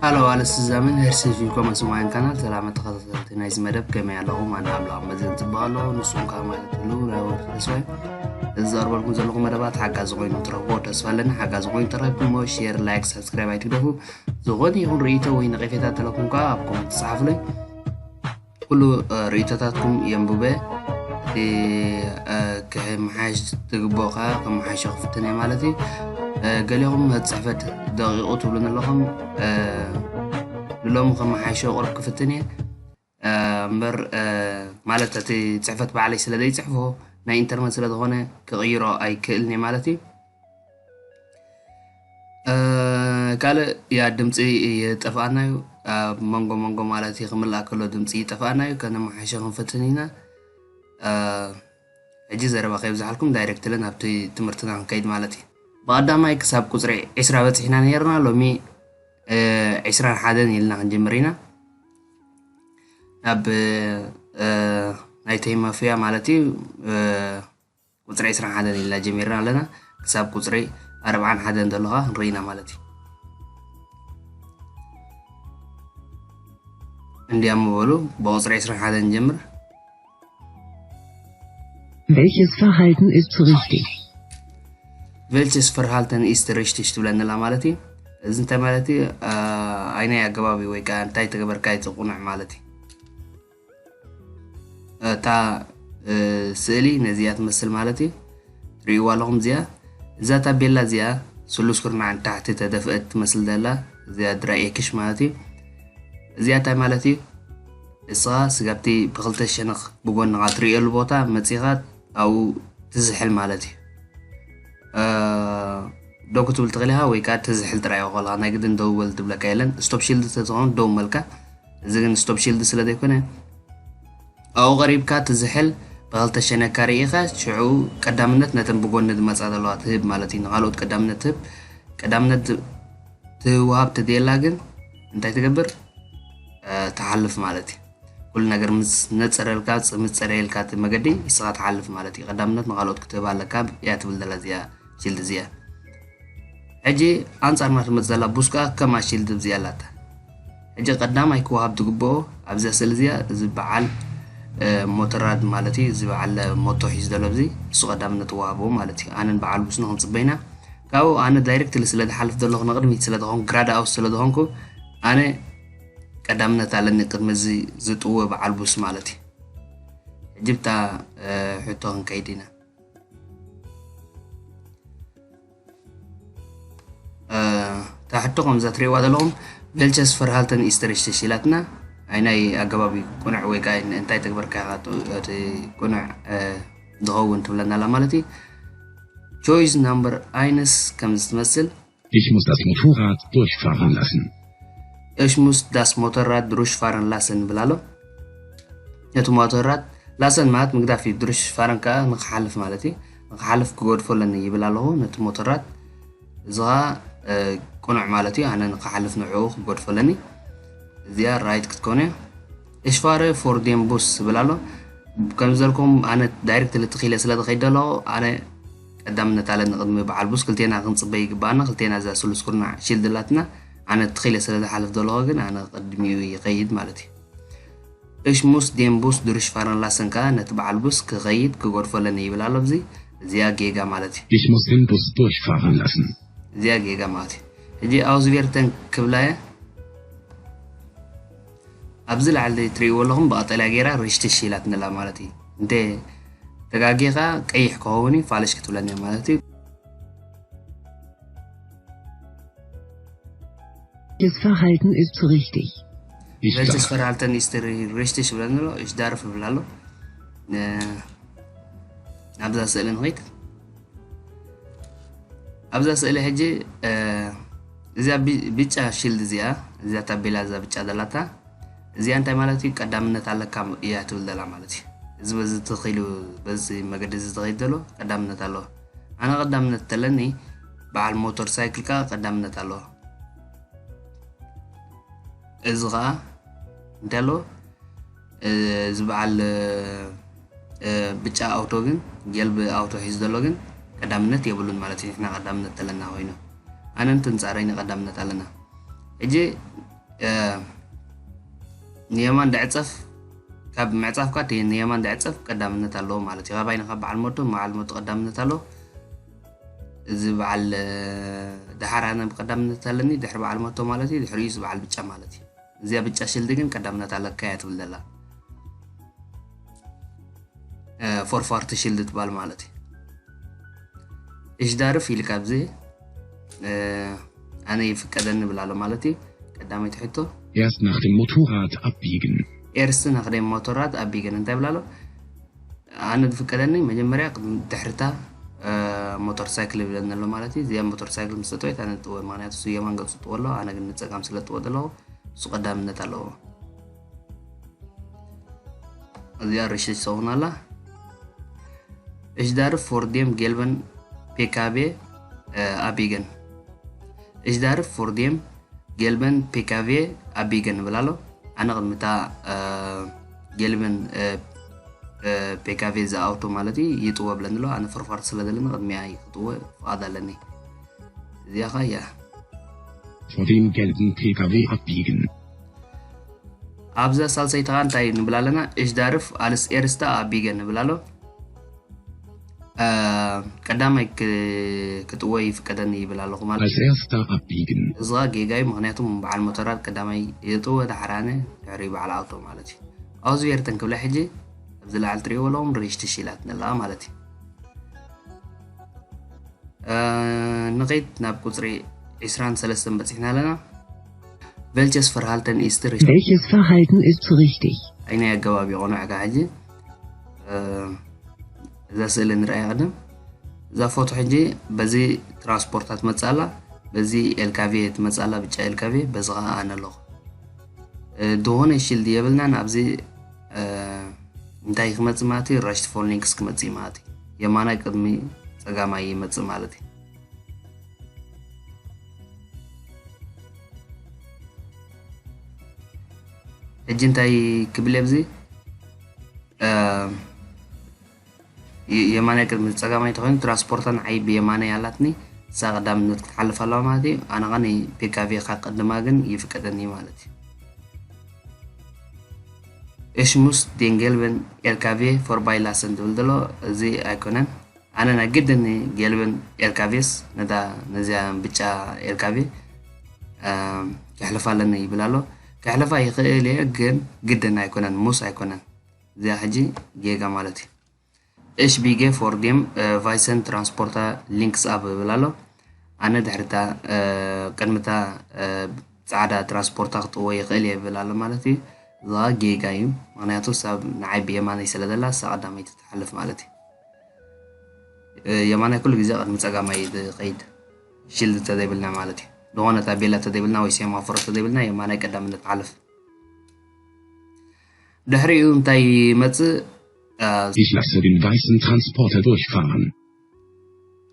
Hello, alles zusammen, herzlich willkommen zu meinem Kanal. ሰላም ተኸታተልቲ ናይዚ መደብ፣ ከመይ ኣለኹም? ኣነ ኣምላኽ መዝን ጽቡቕ ኣለኹ፣ ንስኹም ከ ከመይ ትህልዉ? ናይ ወዲ ተስፋይ። እዚ ዘቕርበልኩም ዘለኹ መደባት ሓጋዚ ኮይኑ ትረኽብዎ ተስፋ ኣለኒ። ሓጋዚ ኮይኑ ተረኺብኩሞ፣ ሼር፣ ላይክ፣ ሳብስክራይብ ኣይትግደፉ። ዝኾነ ይኹን ርእይቶ ወይ ነቐፌታ ተለኩም ከኣ ኣብ ኮመንት ጸሓፉለይ። ኩሉ፣ እ፣ ርእይቶታትኩም የንብበ። እቲ፣ እ፣ ክመሓሽ ዝግብኦ ከኣ ከመሓሾ ክፍትን እየ ማለት እዩ። እ፣ ገሊኹም እቲ ጽሕፈት ደቂቑ ትብሉኒ ኣለኹም። እ፣ ንሎሚ ከመሓሾ ቁሩብ ክፍትን እየ። እ፣ እምበር፣ እ፣ ማለት እቲ ጽሕፈት ባዕለይ ስለ ዘይጽሕፎ ናይ ኢንተርነት ስለ ዝኾነ ክቕይሮ ኣይክእልን እየ ማለት እዩ። እ፣ ካልእ ያ ድምፂ ይጠፍኣና እዩ። ኣብ መንጎ መንጎ ማለት እዩ ክምላእ ከሎ ድምፂ ይጠፍኣና እዩ። ከነመሓይሾ ክንፈትን ኢና። እ፣ ሕጂ ዘረባ ከይብዝሓልኩም ዳይሬክትሊ ናብቲ ትምህርትና ክንከይድ ማለት እዩ። ብቐዳማይ ክሳብ ቁፅሪ ዒስራ በፂሕና ነይርና። ሎሚ፣ እ፣ ዒስራን ሓደን ኢልና ክንጅምር ኢና። ናብ፣ እ፣ ናይተይ መፍያ ማለት እዩ፣ እ፣ ቁፅሪ ዒስራን ሓደን ኢልና ጀሚርና ኣለና። ክሳብ ቁፅሪ ኣርብዓን ሓደን ዘሎ ኸዓ ክንርኢ ኢና ማለት እዩ። እንዲያም በሉ፣ ብቁፅሪ ዒስራን ሓደን ንጀምር። Welches Verhalten ist richtig? Welches Verhalten ist richtig ትብለኒ ኣላ ማለት እዩ። እዚ እንታይ ማለት እዩ? አ፣ ኣይናይ ኣገባብ እዩ ወይ ከዓ እንታይ ተገበርካ እዩ እቲ ቁኑዕ ማለት እዩ። እታ፣ እ፣ ስእሊ ነዚኣ ትመስል ማለት እዩ። ትርእይዋ ኣለኹም እዚኣ። እዛ ታቤላ እዚኣ ስሉስ ኩርናዕ ንታሕቲ ተደፍአት ትመስል ዘላ፣ እዚኣ ድራይ ኤክሽ ማለት እዩ። እዚኣ እንታይ ማለት እዩ? እስኻ ስጋብቲ ብክልተ ሸነኽ ብጎንኻ ትርእየሉ ቦታ መጺኻ ኣብኡ ትዝሕል ማለት እዩ። እ፣ ደው ክትብል ትኽእል ኢኻ ወይ ከዓ ትዝሕል ጥራይ ኢኻ ከለኻ፣ ናይ ግድን ደው በል ዝብለካ የለን። ስቶፕ ሺልድ ተዝኸውን ደው መልካ፣ እዚ ግን ስቶፕ ሺልድ ስለ ዘይኮነ፣ ኣብኡ ቀሪብካ ትዝሕል፣ ብክልተ ሸነካ ርኢኻ፣ ሽዑ ቀዳምነት ነተን ብጎኒ ዝመጻ ዘለዋ ትህብ ማለት እዩ። ንኻልኦት ቀዳምነት ትህብ። ቀዳምነት ዝ-፣ ትወሃብ ተደየላ ግን እንታይ ትገብር? እ፣ ትሓልፍ ማለት እዩ። ኩሉ ነገር ምስ ነጸረልካ፣ ጽ-፣ ምስ ጸረየልካ እቲ መገዲ፣ ንስኻ ትሓልፍ ማለት እዩ። ቀዳምነት ንኻልኦት ክትህብ ኣለካ እያ ትብል ዘላ እዚኣ፣ ሺልድ እዚኣ። ሕጂ ኣንጻርና ትመጽእ ዘላ ቡስ ከኣ ከም ኣሽል ድብዚ ኣላታ። ሕጂ ቀዳማይ ክወሃብ ትግብኦ ኣብዛ ስእሊ እዚኣ እዚ በዓል፣ እ፣ ሞተራድ ማለት እዩ። እዚ በዓል ሞቶ ሒዙ ዘሎ ኣብዚ፣ እሱ ቀዳምነት ወሃብዎ ማለት እዩ። ኣነን በዓል ቡስን ክንጽበ ኢና። ካብኡ ኣነ ዳይሬክትሊ ስለ ዝሓልፍ ዘለኹ፣ ንቕድሚት ስለ ዝኾንኩ፣ ግራድ ኣውት ስለ ዝኾንኩ፣ ኣነ ቀዳምነት ኣለኒ ቅድሚ እዚ ዝጥወ በዓል ቡስ ማለት እዩ። ሕጂ ብታ፣ እ፣ ሕቶ ክንከይድ ኢና። እ፣ እታ ሕቶ ከምዛ ትርእይዋ ዘለኹም፣ ቬልቸስ ፈርሃልተን ኢስተሪሽትሽ ኢላትና፣ ኣይ ናይ ኣገባብ እዩ ቅኑዕ ወይ ከዓ እንታይ ተግበርካ ኢኻ እቲ ቅኑዕ፣ እ፣ ዝኸውን ትብለና ኣላ ማለት እዩ። ቾይስ ናምበር ኣይንስ ከምዚ ትመስል። Ich muss das Motorrad durchfahren lassen. እሽ ሙስ ዳስ ሞተራት ድሩሽ ፋረን ላሰን ንብል ኣሎ። ነቲ ሞተራት ላሰን ማለት ምግዳፍ እዩ፣ ድሩሽ ፋረን ከኣ ንክሓልፍ ማለት እዩ። ንክሓልፍ ክገድፎ ኣለኒ ይብል ኣለኹ ነቲ ሞተራት። እዚ ኸኣ፣ እ፣ ቅኑዕ ማለት እዩ። ኣነ ንክሓልፍ ንዕኡ ክገድፎ ኣለኒ። እዚኣ ራይት ክትከውን እያ። እሽ ፋረ ፎር ዴም ቡስ ዝብል ኣሎ። ከም ዝበልኩም ኣነ ዳይሬክትሊ ትኺለ ስለ ዝኸይድ ዘለኹ ኣነ ቀዳምነት ኣለኒ ቅድሚ በዓል ቡስ። ክልቴና ክንጽበ ይግባኣና። ክልቴና እዛ ስሉስ ኩርናዕ ሺልድ ኣላትና። ኣነ ትኺለ ስለ ዝሓልፍ ዘለኹ ግን ኣነ ቅድሚኡ ይኸይድ ማለት እዩ። እሽ ሙስ ዴም ቡስ ድሩሽ ፋረን ላሰን ከኣ ነቲ በዓል ቡስ ክኸይድ ክገድፎ ኣለኒ ይብል ኣሎ። ኣብዚ እዚኣ ጌጋ ማለት እዩ። Ich muss den Bus durchfahren lassen. እዚኣ ጌጋ ማለት እዩ። ሕጂ ኣውዝቬርተን ክብላ እየ። ኣብዚ ላዕሊ ትርእይዎ ኣለኹም ብቐጠልያ ጌራ ሪሽትሽ ኢላትኒ ኣላ ማለት እዩ። እንተ ተጋጊኻ ቀይሕ ክኸውን እዩ፣ ፋልሽ ክትብለኒ እያ ማለት እዩ። Das Verhalten ist richtig. Ich ቨልቸስ darf ፈርሃልተን ኢስተሪ ሪሽትሽ ይብለኒ ኣሎ፣ እሽ ዳርፍ ይብል ኣሎ። እ፣ ናብዛ ስእሊ ንኸይድ። ኣብዛ ስእሊ ሕጂ፣ እ፣ እዚኣ ቢ-፣ ብጫ ሺልድ እዚኣ፣ እዚኣ ታቤላ እዛ ብጫ ዘላታ፣ እዚኣ እንታይ ማለት እዩ? ቀዳምነት ኣለካ እያ ትብል ዘላ ማለት እዩ። እዚ በዚ ተኺሉ፣ በዚ መገዲ እዚ ተኸይድ ዘሎ ቀዳምነት ኣለዎ። ኣነ ቀዳምነት ተለኒ፣ በዓል ሞተር ሳይክል ከኣ ቀዳምነት ኣለዎ። እዚ ኸኣ እንታይ ኣለዎ? እ፣ እዚ በዓል፣ እ፣ ብጫ ኣውቶ ግን፣ ጀልቢ ኣውቶ ሒዙ ዘሎ ግን ቀዳምነት የብሉን ማለት እዩ። ንሕና ቀዳምነት ተለና ኮይኑ፣ ኣነን ትንጻረይኒ ቀዳምነት ኣለና። ሕጂ እ፣ ንየማን ድዕጸፍ፣ ካብ ምዕጻፍካ እቲ ንየማን ድዕጸፍ ቀዳምነት ኣለዎ ማለት እዩ። ካባይ ንካብ በዓል ሞቶ፣ በዓል ሞቶ ቀዳምነት ኣለዎ። እዚ በዓል፣ እ፣ ደሓር ኣነ ብቀዳምነት ኣለኒ፣ ድሕሪ በዓል ሞቶ ማለት እዩ፣ ድሕሪኡ እዚ በዓል ብጫ ማለት እዩ። እዚኣ ብጫ ሽልድ ግን ቀዳምነት ኣለካ እያ ትብል ዘላ። እ፣ ፎርፋርቲ ሽልድ ትባል ማለት እዩ። እሽ ዳርፍ ኢልካ ኣብዚ፣ እ፣ ኣነ ይፍቀደኒ ይብል ኣሎ ማለት እዩ። ቀዳመይቲ ሕቶ። Erst nach dem Motorrad abbiegen. ኤርስት ናክደም ሞቶራት ኣቢገን እንታይ ይብል ኣሎ? ኣነ ዝፍቀደኒ መጀመርያ ቅድሚ ድሕርታ፣ እ፣ ሞተር ሳይክል ይብለኒ ኣሎ ማለት እዩ። እዚኣ ሞተር ሳይክል ምስ ተጠወየት ኣነ ጥወ፣ ምክንያቱ እሱ የማን ገጹ ጥወ ኣሎ፣ ኣነ ግን ንጸጋም ስለ ጥወ ዘለኹ እሱ ቀዳምነት ኣለዎ። እዚኣ ርሽሽ ትኸውን ኣላ። እሽ ዳርፍ ፎርዴም ጌልበን ፔካቤ፣ እ፣ ኣቢገን። እሽ ዳርፍ ፎርዴም ጌልበን ፔካቬ ኣቢገን ይብል ኣሎ። ኣነ ቅድሚታ፣ እ፣ ጌልበን፣ እ፣ እ፣ ፔካቬ ዝኣውቶ ማለት እዩ ይጥወ ብለኒ ኣሎ። ኣነ ፍርፋር ስለ ዘለኒ ቅድሚያ ክጥወ ፍቓድ ኣለኒ። እዚኣ ኸ እያ። Vor dem gelben P K W abbiegen. ኣብዛ ሳልሰይቲ ኸ እንታይ ንብል ኣለና? እሽ ዳርፍ ኣልስ ኤርስታ ኣቢገን ንብል ኣሎ። እ፣ ቀዳማይ ክ-፣ ክጥወ ይፍቀደኒ ይብል ኣለኹ ማለት Als erster abbiegen. እዚ ጌጋ እዩ። ምክንያቱ በዓል ሞተራት ቀዳማይ የጥወ፣ ዳሕራነ ድሕሪ በዓል ኣውቶ ማለት እዩ። ኣውዝ ቬርተን ክብላ ሕጂ ኣብዚ ላዕሊ ትሪእዎ ኣለኹም ሬጅስትሬሽን ኢላትና ኣለዋ ማለት እዩ። እ፣ ንኸይድ ናብ ቁፅሪ ዕስራን ሰለስተን በፂሕና ኣለና። Welches Verhalten ist richtig? Welches Verhalten ist richtig? ኣይናይ ኣገባብ ይኾኑ ዕጋ ሕጂ። እ፣ እዛ ስእሊ ንርኣያ ቅድም። እዛ ፎቶ ሕጂ በዚ ትራንስፖርታ ትመጽእ ኣላ፣ በዚ ኤልካቬ ትመጽእ ኣላ፣ ብጫ ኤልካቬ፣ በዚ ኸኣ ኣነ ኣለኹ። እ፣ ዝኾነ ሽልድ የብልናን ኣብዚ፣ እ፣ እንታይ ክመጽእ ማለት እዩ? ራሽት ፎን ሊንክስ ክመጽእ እዩ ማለት እዩ። የማናይ ቅድሚ ጸጋማይ ይመጽእ ማለት እዩ። ሕጂ እንታይ ክብል ኣብዚ፣ እ፣ የ-፣ የማናይ ቅድሚ ጸጋማይ ተኾይኑ ትራንስፖርታ ንዓይ ብየማናይ ኣላትኒ፣ እሳ ቀዳምነት ክትሓልፍ ኣለዋ ማለት እዩ። ኣነ ኸኣ ንፔካቬ ከቅድማ ግን ይፍቀደኒ ማለት እዩ። እሽ ሙስ ዴን ጌልበን ኤልካቬ ፎርባይ ላሰን ዝብል ዘሎ እዚ ኣይኮነን። ኣነ ናይ ግድን ጌልበን ኤልካቬስ ነታ ነዚያ ብጫ ኤልካቬ፣ እ፣ ክሕልፋ ኣለኒ ይብል ኣሎ። ክሕልፋ ይኽእል እየ፣ ግን ግድን ኣይኮነን፣ ሙስ ኣይኮነን። እዚኣ ሕጂ ጌጋ ማለት እዩ። እሽ ቢጌ ፎር ዴም፣ እ፣ ቫይሰን ትራንስፖርታ ሊንክስ ኣብ ይብል ኣሎ። ኣነ ድሕርታ፣ እ፣ ቅድምታ፣ እ፣ ጻዕዳ ትራንስፖርታ ክጥወ ይኽእል እየ ይብል ኣሎ ማለት እዩ። እዛ ጌጋ እዩ። ምክንያቱ ሰብ ንዓይ ብየማነይ ስለ ዘላ እሳ ቀዳመይቲ ትሓልፍ ማለት እዩ። እ፣ የማናይ ኩሉ ግዜ ቅድሚ ጸጋማይ ዝኸይድ ሽልድ ተዘይብልና ማለት እዩ። ዝኾነ ታቤላ ተዘይብልና ወይ ሴማፎሮ ተዘይብልና የማናይ ቀዳምነት ትሓልፍ። ድሕሪኡ እንታይ ይመጽእ? እ፣ Ich lasse den weißen Transporter durchfahren.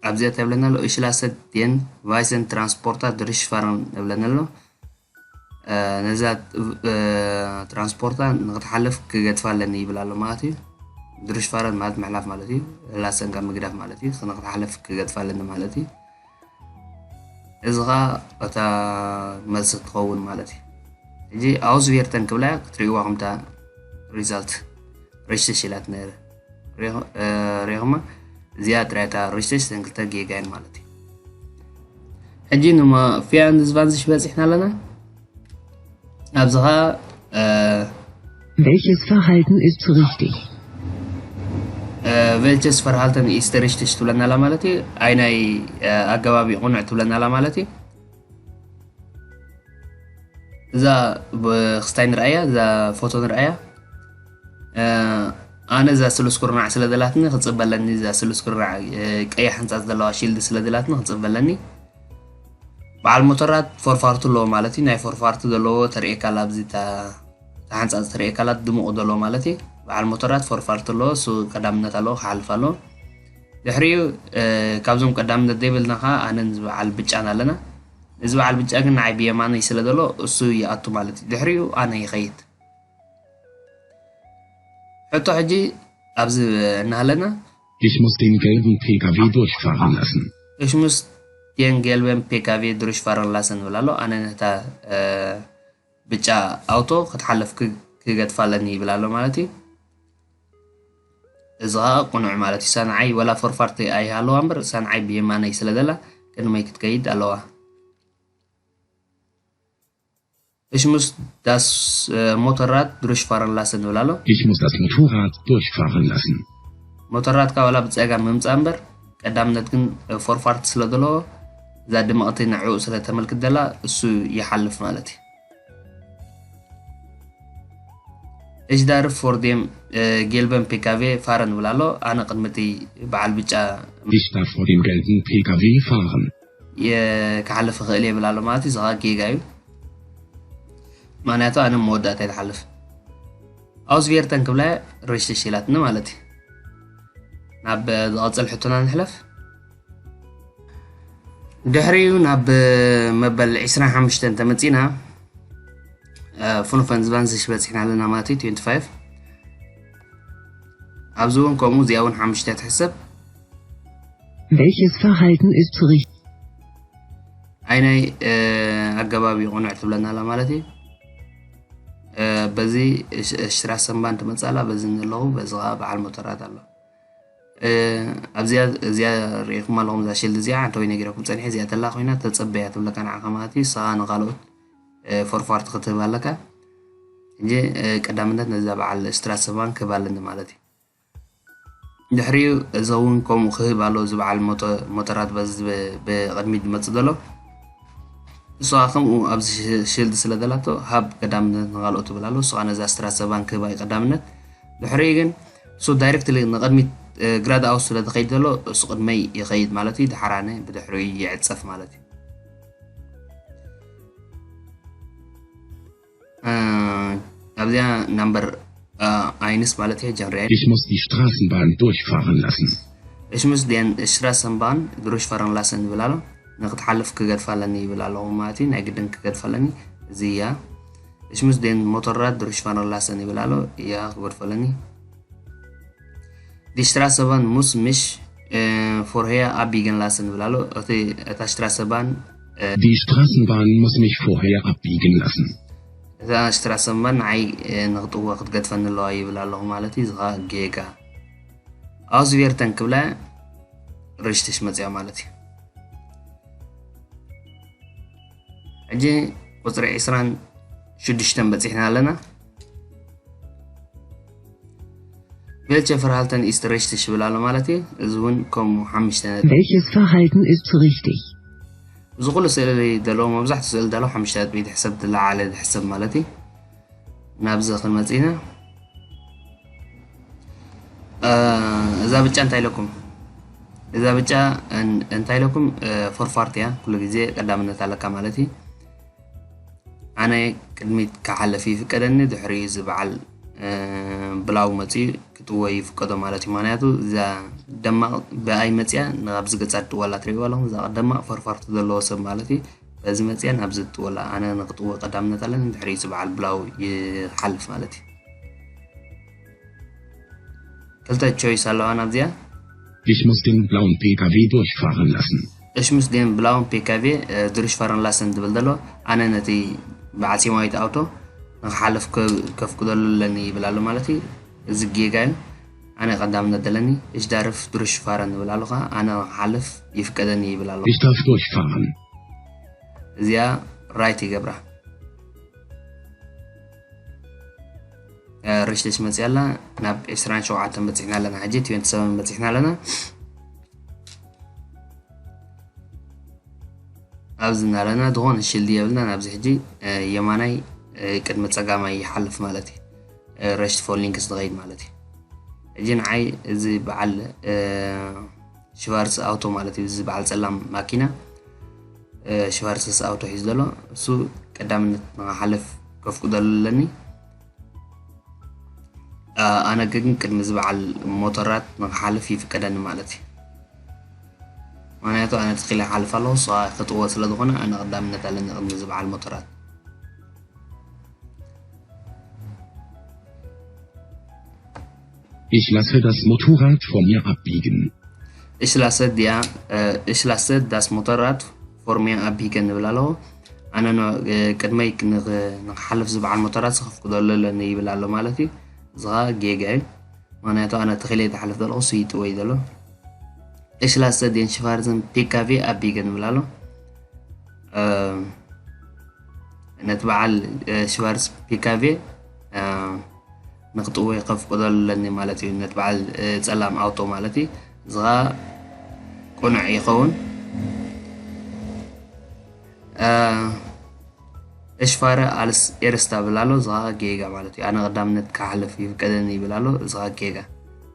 ኣብዚኣ እንታይ ይብለና ኣሎ? እሽላሰት ዴን ቫይሰን ትራንስፖርታ ድርሽፋርን ይብለና ኣሎ። እ፣ ነዛ፣ እ፣ ትራንስፖርታ ንክትሓልፍ ክገድፋ ኣለኒ ይብል ኣሎ ማለት እዩ። ድርሽፋረን ማለት ምሕላፍ ማለት እዩ። ላሰን ካብ ምግዳፍ ማለት እዩ። ንክትሓልፍ ክገድፋ ኣለኒ ማለት እዩ። እዚ ኸኣ እታ መልሲ ትኸውን ማለት እዩ። ሕጂ ኣውስቬርተን ክብላ ክትርእይዋ ከምታ ሪዛልት ሬጅስትሬሽን ኢላት ነይረ። ሪኹ-፣ እ፣ ሪኹማ? እዚኣ ጥራይ እታ ሬጅስትሬሽን ክልተ ጌጋ እየን ማለት እዩ። ሕጂ ንሞ ፊያን ዝቫንዝሽ በፂሕና ኣለና። ኣብዚ ኸኣ፣ እ፣ Welches Verhalten ist richtig? እ፣ ቬልቸስ ፈርሃልተን ኢስተሪሽትሽ ትብለና ኣላ ማለት እዩ። ኣይ ናይ፣ እ፣ ኣገባብ እዩ ቁኑዕ ትብለና ኣላ ማለት እዩ። እዛ ብ-፣ ክስታይ ንርኣያ፣ እዛ ፎቶ ንርኣያ። እ፣ ኣነ እዛ ስሉስ ኩርናዕ ስለ ዘላትኒ ክጽበለኒ፣ እዛ ስሉስ ኩርናዕ፣ እ፣ ቀያሕ ሕንጻጽ ዘለዋ ሺልድ ስለ ዘላትኒ ክጽበለኒ። በዓል ሞተራት ፎርፋርቱ ኣለዎ ማለት እዩ። ናይ ፎርፋርቱ ዘለዎ ተርእየካ ኣላ፣ ኣብዚ እታ፣ እታ ሓንጻጽ ተርእየካ ኣላ፣ ድሙቕ ዘለዎ ማለት እዩ። በዓል ሞተራት ፎርፋርቱ ኣለዎ፣ እሱ ቀዳምነት ኣለዎ፣ ክሓልፍ ኣለዎ። ድሕሪኡ፣ እ፣ ካብዞም ቀዳምነት ዘይብልና ኸዓ ኣነን እዚ በዓል ብጫን ኣለና። እዚ በዓል ብጫ ግን ንዓይ ብየማነይ ስለ ዘሎ እሱ ይኣቱ ማለት እዩ። ድሕሪኡ ኣነ ይኸይድ። ሕቶ ሕጂ ኣብዚ እናሃለና፣ Ich muss den gelben P K W durchfahren lassen. እሽሙስ የን ጌልበን ፔካቬ ድሩሽ ፋረን ላሰን ንብል ኣሎ። ኣነ ነታ፣ እ፣ ብጫ ኣውቶ ክትሓልፍ ክ- ክገድፋ ኣለኒ ይብል ኣሎ ማለት እዩ። እዚ ኸዓ ቅኑዕ ማለት እዩ። ሳንዓይ ወላ ፎርፋርት ኣይሃለዋ እምበር ሳንዓይ ብየማነይ ስለ ዘላ ቅድመይ ክትከይድ ኣለዋ። እሽሙስ ዳስ ሞተራት ድሩሽ ፋረን ላሰን ይብል ኣሎ። Ich muss das Motorrad durchfahren lassen. ሞተራትካ ዋላ ብፀጋም ምምፃእ እምበር ቀዳምነት ግን ፎርፋርት ስለ ዘለዎ እዛ ድምቕቲ ንዕኡ ስለ ተመልክት ዘላ እሱ ይሓልፍ ማለት እዩ። እጅዳርፍ ፎርዴም ጌልበን ፒካቬ ፋረን ይብል ኣሎ። ኣነ ቅድሚ እቲ በዓል ብጫ Ich darf vor dem gelben P K W fahren. ክሓልፍ ይኽእል እየ ይብል ኣሎ ማለት እዩ። እዚ ጌጋ እዩ። ምክንያቱ ኣነ መወዳእታ ይትሓልፍ ኣውስቬርተን ክብላ ሬሽተሽ ኢላትኒ ማለት እዩ። ናብ ዝቐፅል ሕቶና ንሕለፍ። ድሕሪኡ ናብ መበል ዕስራን ሓሙሽተን ተመፂና ፍኑፈን ዝባን ዝሽ በፂሕና ኣለና ማለት እዩ። ትዌንቲ ፋይቭ ኣብዚ እውን ከምኡ እዚኣ እውን ሓሙሽተ ትሕሰብ። Welches Verhalten ist richtig? ኣይናይ ኣገባብ ይቕኑዕ ትብለና ኣላ ማለት እዩ። በዚ ሽራ ሰንባን ትመፅእ ኣላ በዚ ኣለኹ በዚ ከዓ በዓል ሞተራት ኣሎ። ኣብዚኣ እዚኣ ርኢኹም ኣለኹም እዛ ሽልድ እዚኣ ሓንተ ወይ ነጊረኩም ፀኒሐ እዚኣ ተላ ኮይና ተፀበያ ትብለካ ንዓኻ ማለት እዩ። ንስኻ ንካልኦት ፎርፋርት ክትህብ ኣለካ። ሕጂ ቀዳምነት ነዛ በዓል ሽራ ሰንባን ክህብ ኣለኒ ማለት እዩ። ድሕሪኡ እዚ እውን ከምኡ ክህብ ኣሎ ዝበዓል ሞተራት በዚ ብቅድሚት ዝመፅእ ዘሎ ንስኻ ከምኡ ኣብዚ ሽልድ ስለ ዘላቶ ሃብ ቀዳምነት ንካልኦት ትብል ኣሎ። ንስኻ ነዛ ሽራ ሰንባን ክህብ ኣይ ቀዳምነት ድሕሪኡ ግን እሱ ዳይሬክትሊ ንቅድሚት ግራድ ኣውስ ስለ ዝኸይድ ዘሎ እሱ ቅድመይ ይኸይድ ማለት እዩ። ድሓራነ ብድሕሪኡ ይዕፀፍ ማለት እዩ። ኣብዚኣ ናምበር ኣይንስ ማለት እየ ጀንርያ Ich muss die Straßenbahn durchfahren lassen. እሽሙስ ዴን ሽራ ሰንባን ድሩሽ ፈረን ላሰን ይብል ኣሎ። ንክትሓልፍ ክገድፋ ኣለኒ ይብል ኣለኹ ማለት እዩ። ናይ ግድን ክገድፋ ኣለኒ እዚ እያ። እሽሙስ ዴን ሞተራት ድሩሽ ፈረን ላሰን ይብል ኣሎ። እያ ክገድፎ ኣለኒ። Die Straßenbahn muss mich vorher abbiegen lassen ይብል ኣሎ። እቲ እታ ሽራ ሰንባን Die Straßenbahn muss mich vorher abbiegen lassen. እዛ ሽራ ሰንባን ንዓይ ንክጥወ ክትገድፈኒ ኣለዋ ይብል ኣለኹ ማለት እዩ። ዝኻ ጌጋ ኣውስቬርተን ክብላ ርሽትሽ መፅያ ማለት እዩ። ሕጂ ቁፅሪ ዕስራን ሽዱሽተን በፂሕና ኣለና። Welche Verhalten ist richtig ይብል ኣሎ ማለት እዩ። እዚ እውን ከምኡ ሓሙሽተ ነጥቢ። Welches Verhalten ist richtig? እዚ ኩሉ ስእሊ ዘለዎ መብዛሕትኡ ስእሊ ዘለዎ ሓሙሽተ ነጥቢ ትሕሰብ ዝለዓለ ዝሕሰብ ማለት እዩ። ናብዚ ክንመፅ ኢና። እዛ ብጫ እንታይ ኢለኩም? እዛ ብጫ እንታይ ኢለኩም? ፎርፋርት እያ። ኩሉ ግዜ ቀዳምነት ኣለካ ማለት እዩ። ኣነ ቅድሚት ክሓልፍ ይፍቀደኒ፣ ድሕሪኡ እዚ በዓል ብላው መፅኡ ክትወ ይፍቀዶ ማለት እዩ። ምክንያቱ እዛ ደማቕ ብኣይ መፅያ ናብዚ ገፃ ትጥወላ ትሪእዋ ኣለኹም። እዛ ደማቕ ፈርፋርቱ ዘለዎ ሰብ ማለት እዩ። በዚ መፅያ ናብዚ ትጥወላ። ኣነ ንክጥወ ቀዳምነት ኣለኒ፣ ድሕሪኡ እዚ በዓል ብላው ይሓልፍ ማለት እዩ። ክልተ ቾይስ ኣለዋ ናብዚኣ። Ich muss den blauen P K W durchfahren lassen. እሽሙስ ዴን ብላውን ፒካቬ ድሩሽ ፋረን ላሰን ዝብል ዘሎ ኣነ ነቲ በዓል ሴማዊት ኣውቶ ንክሓልፍ ከፍቅደሉ ኣለኒ ይብል ኣሎ ማለት እዩ። እዚ ጌጋ እዩ። ኣነ ቀዳምነት ዘለኒ እሽዳርፍ ድሩሽ ፋረን ይብል ኣሎ ከዓ ኣነ ንክሓልፍ ይፍቀደኒ ይብል ኣሎ። Ich darf durchfahren. እዚኣ ራይት ይገብራ። ርሽተሽ መፅያ ኣላ። ናብ ዕስራን ሸውዓተን በፂሕና ኣለና። ሕጂ ትዌንቲ ሰቨን በፂሕና ኣለና። ኣብዚ እናለና ዝኾነ ሽልድ የብልና። ናብዚ ሕጂ የማናይ ቅድሚ ፀጋማይ ይሓልፍ ማለት እዩ። ረሽት ፎሊንክስ ዝኸይድ ማለት እዩ። ሕጂ ንዓይ እዚ በዓል ሽቫርስ ኣውቶ ማለት እዩ። እዚ በዓል ፀላም ማኪና ሽቫርስስ ኣውቶ ሒዙ ዘሎ እሱ ቀዳምነት ንክሓልፍ ከፍቅደሉ ኣለኒ። ኣነ ግን ቅድሚ እዚ በዓል ሞተራት ንክሓልፍ ይፍቀደኒ ማለት እዩ። ምክንያቱ ኣነ ትኺለ ይሓልፍ ኣለኹ፣ እሱ ከዓ ክጥወ ስለ ዝኾነ ኣነ ቀዳምነት ኣለኒ ቅድሚ እዚ በዓል ሞተራት። Ich lasse das Motorrad vor mir abbiegen. እሽላሰ ድያ እሽላሰ ዳስ ሞተራት ፎርሚያ ኣቢገን ንብል ኣለኹ። ኣነ ን-፣ ቅድመይ ንኽ-፣ ንኽሓልፍ ዝበዓል ሞተራት ከፍቅደሉ ኣለኒ ይብል ኣሎ ማለት እዩ። እዚ ኸዓ ጌጋ እዩ። ምኽንያቱ ኣነ ተኺለ ዝሓልፍ ዘለኹ ስይጥወይ ዘሎ። Ich lasse den schwarzen P K W abbiegen ይብል ኣሎ። እ፣ ነቲ በዓል፣ እ፣ ሽቫርስ ፒካቬ፣ እ፣ ንክጥወ ከፍቅደሉ ኣለኒ ማለት እዩ። ነቲ በዓል፣ እ፣ ጸላም ኣውቶ ማለት እዩ። እዚ ኸዓ ቅኑዕ ይኸውን። እ፣ እሽፋረ ኣልስ ኤርስታ ብል ኣሎ። እዚ ኸዓ ጌጋ ማለት እዩ። ኣነ ቀዳምነት ክሓልፍ ይፍቀደኒ ይብል ኣሎ። እዚ ኸዓ ጌጋ።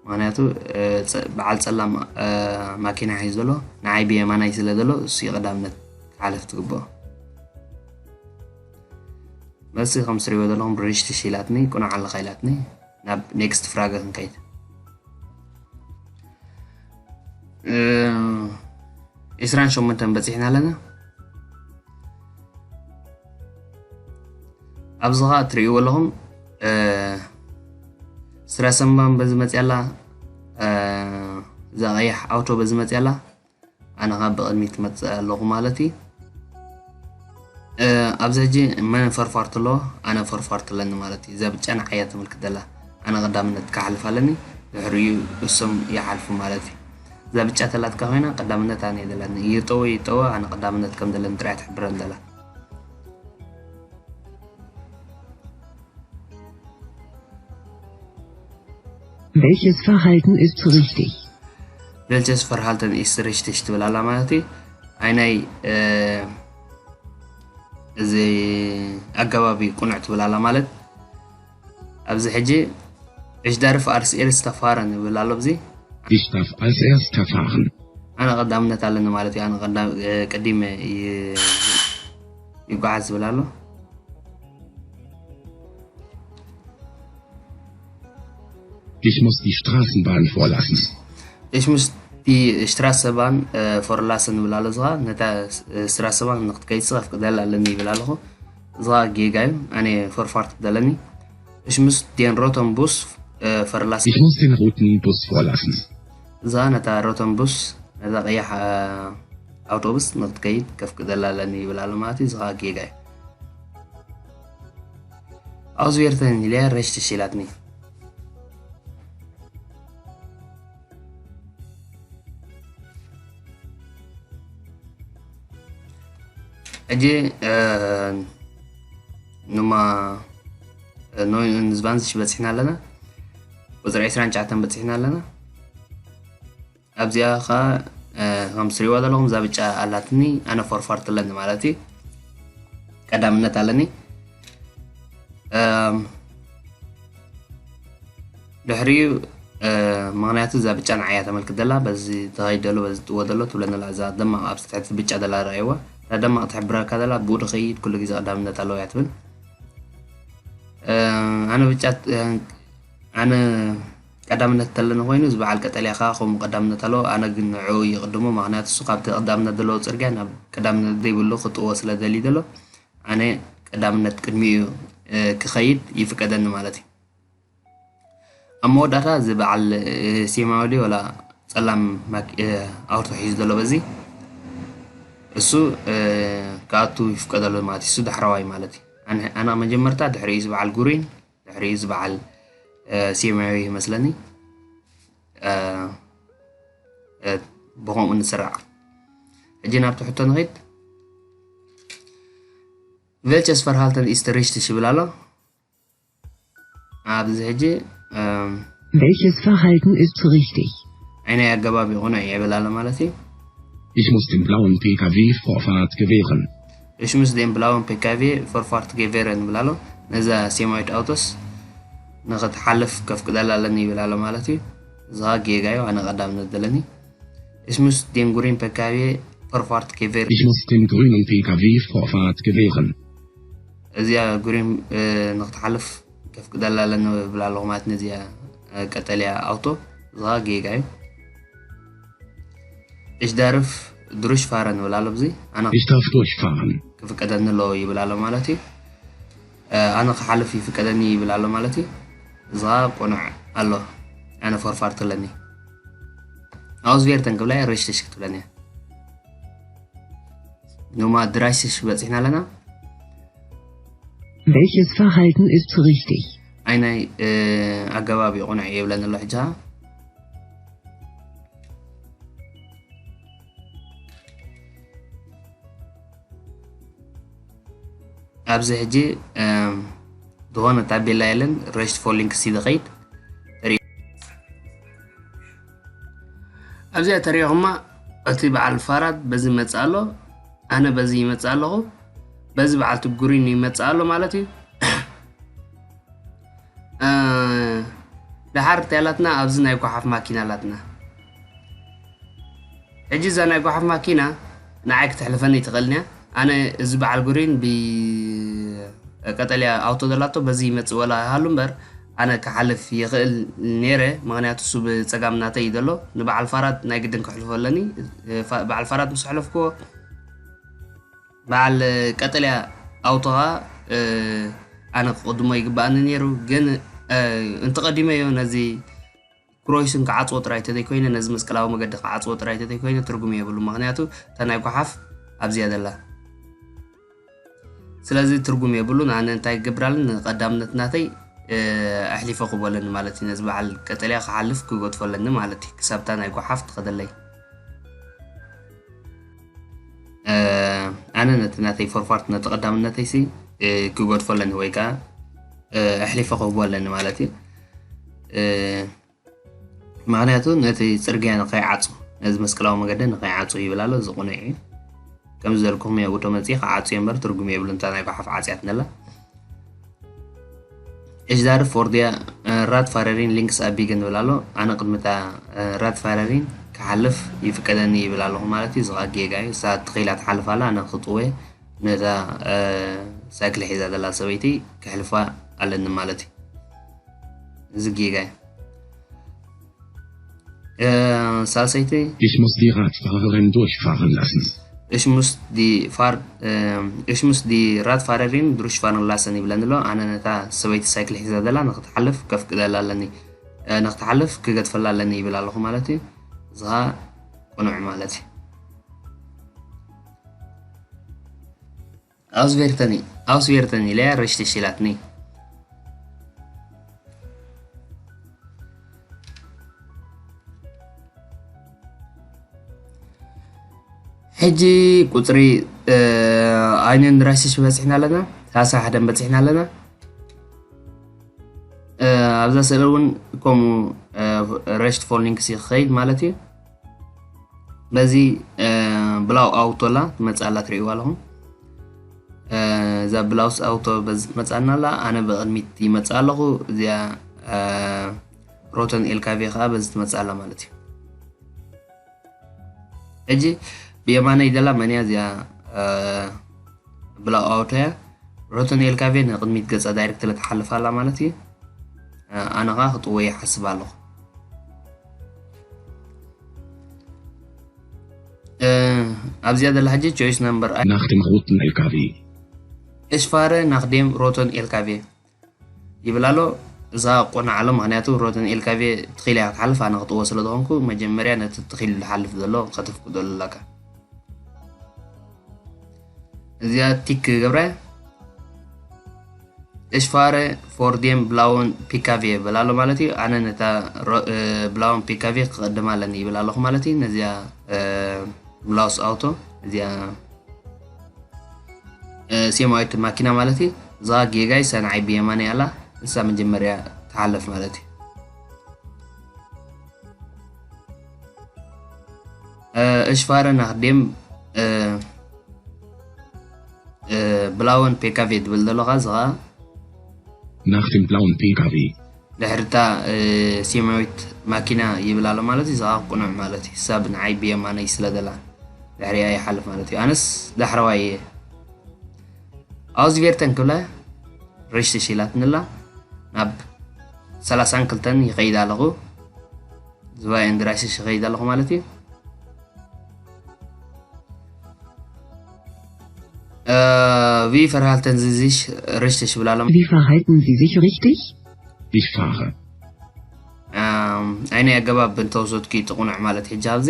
ምኽንያቱ፣ እ፣ ጸ-፣ በዓል ጸላም፣ እ፣ ማኪና ሒዙ ዘሎ፣ ንዓይ ብየማናይ ስለ ዘሎ፣ እሱ እዩ ቀዳምነት ክሓልፍ ትግብኦ። በዚ ከም ትሪእዎ ዘለኹም ርሽትሽ ኢላትኒ፣ ቁኑዕ ኣለኻ ኢላትኒ። ናብ ኔክስት ፍራገ ክንከይድ። እ፣ ዕስራን ሸሞንተን በጺሕና ኣለና። ኣብዚ ኸዓ እትርእይዎ ኣለኹም፣ እ፣ ስራሰንባን በዚ መፅያ ኣላ፣ እ፣ እዛ ቀያሕ ኣውቶ በዚ መፅያ ኣላ፣ ኣነ ኸዓ ብቕድሚት መፅእ ኣለኹ ማለት እዩ። እ፣ ኣብዚ ሕጂ መን ፈርፋርት ኣለዎ? ኣነ ፈርፋርት ኣለኒ ማለት እዩ። እዛ ብጫ ንዓያ ተመልክት ዘላ፣ ኣነ ቀዳምነት ክሓልፍ ኣለኒ፣ ድሕሪኡ እሶም ይሓልፉ ማለት እዩ። እዛ ብጫ ተላትካ ኮይና ቀዳምነት ኣነ እየ ዘለኒ። ይጠወ ይጠወ ኣነ ቀዳምነት ከም ዘለኒ ጥራይ ትሕብረን ዘላ። Welches Verhalten ist richtig? Welches Verhalten ist richtig ትብል ኣላ ማለት እዩ። ኣይናይ፣ እ፣ እዚ ኣገባብ እዩ ቅኑዕ ትብል ኣላ ማለት። ኣብዚ ሕጂ እሽ ዳርፍ ኣርስ ኤርስ ተፋረን ይብል ኣሎ። ኣብዚ Ich darf als Erster fahren. ኣነ ቀዳምነት ኣለኒ ማለት እዩ። ኣነ ቀዳም-፣ እ፣ ቀዲመ ይ-፣ ይጓዓዝ ዝብል ኣሎ። Ich muss die Straßenbahn vorlassen. Ich muss die Straßenbahn, እ፣ verlassen ይብል ኣሎ። እዚ ኸዓ ነታ፣ እ፣ ስትራሰባን ንክትከይድ ከፍቅደላ ኣለኒ ይብል ኣለኹ። እዚ ኸዓ ጌጋ እዩ። ኣነ ፈርፋርት ክደለኒ። Ich muss den roten Bus, እ፣ verlassen. Ich muss den roten Bus vorlassen. እዛ ነታ ሮተን ቡስ፣ ነዛ ቀያሕ፣ እ፣ ኣውቶቡስ ንክትከይድ ከፍቅደላ ኣለኒ ይብል ኣሎ ማለት እዩ። እዚ ኸዓ ጌጋ እዩ። Auswerten ኢለያ ሬሽትሽ ኢላትኒ። ሕጂ፣ እ፣ ኑማ፣ እ፣ ኖ-፣ ንዝባንዝሽ በፂሕና ኣለና። ቁፅሪ ዕስራን ትሽዓተን በፂሕና ኣለና። ኣብዚኣ ኸዓ፣ እ፣ ከም ትሪእዋ ዘለኹም እዛ ብጫ ኣላትኒ፣ ኣነ ፈርፋርት ኣለኒ ማለት እዩ። ቀዳምነት ኣለኒ። እም፣ ድሕሪኡ፣ እ፣ ምኽንያቱ እዛ ብጫ ንዓያ ተመልክት ዘላ፣ በዚ ትኸይድ ዘሎ፣ በዚ ትጥወ ዘሎ ትብለኒ ኣላ። እዛ ደማቕ ኣብ ትሕቲ ብጫ ዘላ ረኣይዋ። እዛ ደማቕ ትሕብረካ ዘላ፣ ብኡ ድኸይድ ኩሉ ግዜ ቀዳምነት ኣለዎ እያ ትብል። እ፣ ኣነ ብጫ፣ እ፣ ኣነ ቀዳምነት ተለኒ ኮይኑ፣ እዚ በዓል ቀጠልያ ከኣ ከምኡ ቀዳምነት ኣለዎ። ኣነ ግን ንዕኡ ይቕድሞ፣ ምኽንያቱ እሱ ካብቲ ቀዳምነት ዘለዎ ጽርግያ ናብ ቀዳምነት ዘይብሉ ክጥዎ ስለ ደልዩ ዘሎ፣ ኣነ ቀዳምነት ቅድሚኡ፣ እ፣ ክኸይድ ይፍቀደኒ ማለት እዩ። ኣብ መወዳእታ እዚ በዓል፣ እ፣ ሴማዊ ድዩ ወላ ጸላም ማክ-፣ እ፣ ኣውቶ ሒዙ ዘሎ በዚ፣ እሱ፣ እ፣ ክኣቱ ይፍቀደሉ ማለት እዩ። እሱ ዳሕረዋይ ማለት እዩ። ኣነ፣ ኣነ መጀመርታ ድሕሪኡ እዚ በዓል ጉሪን ድሕሪኡ እዚ በዓል፣ እ፣ ሴማዊ ይመስለኒ። እ፣ እ፣ ብኸምኡ ንስራዕ። ሕጂ ናብቲ ሕቶ ንኸይድ። Welches Verhalten ist richtig ይብል ኣሎ። ኣብዚ ሕጂ፣ እም፣ Welches Verhalten ist richtig? ዓይናይ ኣገባብ ይኹን ይብል ኣሎ ማለት እዩ። Ich muss dem blauen P K W Vorfahrt gewähren. Ich muss dem blauen P K W Vorfahrt gewähren ይብል ኣሎ። ነዛ ሴማዊት ኣውቶስ ንኽትሓልፍ ከፍቅደላ ኣለኒ ይብል ኣሎ ማለት እዩ። እዚ ኸኣ ጌጋ እዩ፣ ኣነ ቀዳምነት ዘለኒ። Ich muss dem grünen P K W Vorfahrt gewähren. Ich muss dem grünen P K W Vorfahrt gewähren. እዚኣ ግሪን፣ እ፣ ንኽትሓልፍ ከፍቅደላ ኣለኒ ይብል ኣለኹ ማለት ነዚኣ፣ እ፣ ቀጠልያ ኣውቶ። እዚ ኸኣ ጌጋ እዩ። Ich darf durchfahren ይብል ኣሎ ኣብዚ። ኣነ Ich darf durchfahren. ክፍቀደኒ ኣለዎ ይብል ኣሎ ማለት እዩ። እ፣ ኣነ ክሓልፍ ይፍቀደኒ ይብል ኣሎ ማለት እዩ። እዚ ኸኣ ቅኑዕ ኣሎ። ኣነ ፎርፋርት ኣለኒ። ኣውዝቬርተን ክብላ እየ፣ ሬሽትሽ ክትብለኒ እያ። ኑማ ድራሽትሽ በፂሕና ኣለና። Welches Verhalten ist richtig? ኣይናይ ኣገባብ ይቑንዕ የብለን ኣሎ ሕጂ። ኣብዚ ሕጂ ዝኾነ ታቤላ የለን። Rest for links እዩ ዝኸይድ። ኣብዚኣ ተሪኹማ፣ እቲ በዓል ፋራድ በዚ ይመፅእ ኣሎ፣ ኣነ በዚ ይመፅእ ኣለኹ፣ በዚ በዓልቲ ጉሪን ይመፅእ ኣሎ ማለት እዩ። ደሓር እንታይ ኣላትና? ኣብዚ ናይ ጓሓፍ ማኪና ኣላትና። ሕጂ እዛ ናይ ጓሓፍ ማኪና ንዓይ ክትሕልፈኒ ይትኽእልን እያ። ኣነ እዚ በዓል ጉሪን ብቀጠልያ ኣውቶ ዘላቶ በዚ ይመፅእ ወላ ይሃሉ እምበር፣ ኣነ ክሓልፍ ይኽእል ነይረ፣ ምኽንያቱ እሱ ብፀጋም ናተይ እዩ ዘሎ። ንበዓል ፋራድ ናይ ግድን ክሕልፎ ኣለኒ። በዓል ፋራድ ምስ ኣሕለፍክዎ፣ በዓል ቀጠልያ ኣውቶኻ ኣነ ክቕድሞ ይግባኣኒ ነይሩ። ግን እንተቐዲመዮ ነዚ ክሮይስን ክዓፅዎ ጥራይ ተዘይኮይነ፣ ነዚ መስቀላዊ መገዲ ክዓፅዎ ጥራይ ተዘይኮይነ ትርጉም የብሉ። ምኽንያቱ እታ ናይ ጓሓፍ ኣብዚያ ዘላ። ስለዚ ትርጉም የብሉን። ኣነ እንታይ ክገብራልን ንቐዳምነት ናተይ ኣሕሊፈ ክቦለኒ ማለት እዩ። ነዚ በዓል ቀጠልያ ክሓልፍ ክገድፎለኒ ማለት እዩ። ክሳብታ ናይ ጓሓፍ ትኸደለይ። ኣነ ነቲ ናተይ ፎርፋርት ነቲ ቀዳምነተይሲ ክገድፎለኒ ወይ ከዓ ኣሕሊፈ ክህቦለኒ ማለት እዩ። ምኽንያቱ ነቲ ፅርግያ ንኸይዓፁ፣ ነዚ መስቀላዊ መገዲ ንኸይዓፁ ይብል ኣሎ። እዚ ቁኑዕ እዩ። ከምዚ ዘልኩኹም እየ ውዶ መፅኢ ክዓፁ እየ እምበር ትርጉም የብሉ እንታ ናይ ጓሓፍ ዓፅያት ነላ። እጅዳር ፎርድያ ራት ፋረሪን ሊንክስ ኣቢግን ይብል ኣሎ። ኣነ ቅድሚታ ራት ፋረሪን ክሓልፍ ይፍቀደኒ ይብል ኣለኹ ማለት እዩ። እዚ ጌጋ እዩ። እሳ ትኽኢላ ትሓልፍ ኣላ፣ ኣነ ክጥወ ነዛ ሳይክል ሒዛ ዘላ ሰበይቲ ክሕልፋ ኣለኒ ማለት እዩ። እዚ ጌጋ እዩ። ሳልሰይቲ Ich muss die Radfahrerin durchfahren lassen. እሽሙስ ዲ ፋር እሽሙስ ዲ ራት ፋረሪን ድሩሽ ፋርን ላሰን ይብለኒ ኣሎ። ኣነ ነታ ሰበይቲ ሳይክል ሒዛ ዘላ ንክትሓልፍ ከፍቅደላ ኣለኒ፣ ንክትሓልፍ ክገድፈላ ኣለኒ ይብል ኣለኹ ማለት እዩ። እዚ ኸዓ ቁኑዕ ማለት እዩ። Auswerten, auswerten ኢለያ ረሽተሽ ኢላትኒ። ሕጂ ቁፅሪ ኣይነን ራሽሽ በፂሕና ኣለና፣ ሰላሳ ሓደን በፂሕና ኣለና። ኣብዛ ስእሊ እውን ከምኡ ረሽት ፎሊንክስ ይኸይድ ማለት እዩ። በዚ ብላው ኣውቶላ ትመፅእ ኣላ ትርእይዋ ኣለኹም። እዛ ብላውስ ኣውቶ በዚ ትመፅኣና ኣላ። ኣነ ብቕድሚት ይመፅእ ኣለኹ። እዚኣ ሮተን ኤልካቬ ከዓ በዚ ትመፅእ ኣላ ማለት እዩ። ሕጂ ብየማነይ ዘላ መን እያ? እዚኣ ብላው ኣውቶ እያ። ሮተን ኤልካቬ ንቕድሚት ገፃ ዳይሬክት ትሓልፍ ኣላ ማለት እዩ። ኣነ ከዓ ክጥወ ይሓስብ ኣለኹ። ኣብዚኣ ዘላ ሕጂ ቾይስ ነምበር Nach dem roten L K W. እሽፋረ ናክዴም ሮተን ኤልካቬ ይብል ኣሎ። እዛ ቆናዕ ኣሎ፣ ምክንያቱ ሮተን ኤልካቬ ትኺል እያ ክትሓልፍ፣ ኣነ ክጥዎ ስለ ዝኾንኩ መጀመርያ ነቲ ትኺል ዝሓልፍ ዘሎ ከተፍቅደሉ ኣለካ። እዚኣ ቲክ ገብራ እሽፋረ ፎርዴም ብላውን ፒካቬ ይብል ኣሎ ማለት እዩ። ኣነ ነታ ብላውን ፒካቬ ክቐድም ኣለኒ ይብል ኣለኹ ማለት እዩ። ነዚኣ ብላውስ ኣውቶ እዚኣ ሴማዊት ማኪና ማለት እዩ። እዛ ጌጋይ ሰንዓይ ብየማነይ ኣላ፣ እሳ መጀመርያ ትሓለፍ ማለት እዩ። እሽፋረ ናክዴም ብላውን ፔካቬ ትብል ዘለኻ፣ እዚ ኸዓ Nach dem blauen P K W. ድሕርታ ሴማዊት ማኪና ይብል ኣሎ ማለት እዩ። እዚ ኸዓ ቁኑዕ ማለት እዩ። ሳብ ንዓይ ብየማነይ ስለ ዘላ ድሕሪያ ይሓልፍ ማለት እዩ። ኣነስ ዳሕረዋይ እየ። ኣውዝቬርተን ክብላ ሬሽትሽ ኢላትንላ ናብ ሰላሳን ክልተን ይኸይድ ኣለኹ። ዝባኤን ድራይስሽ ይኸይድ ኣለኹ ማለት እዩ። Wie verhalten Sie sich richtig ብላ ኣሎ። Wie verhalten Sie sich richtig? Ich fahre. ኣይናይ ኣገባብ እንተወሰድኪ ጥቑኑዕ ማለት ሕጂ ኣብዚ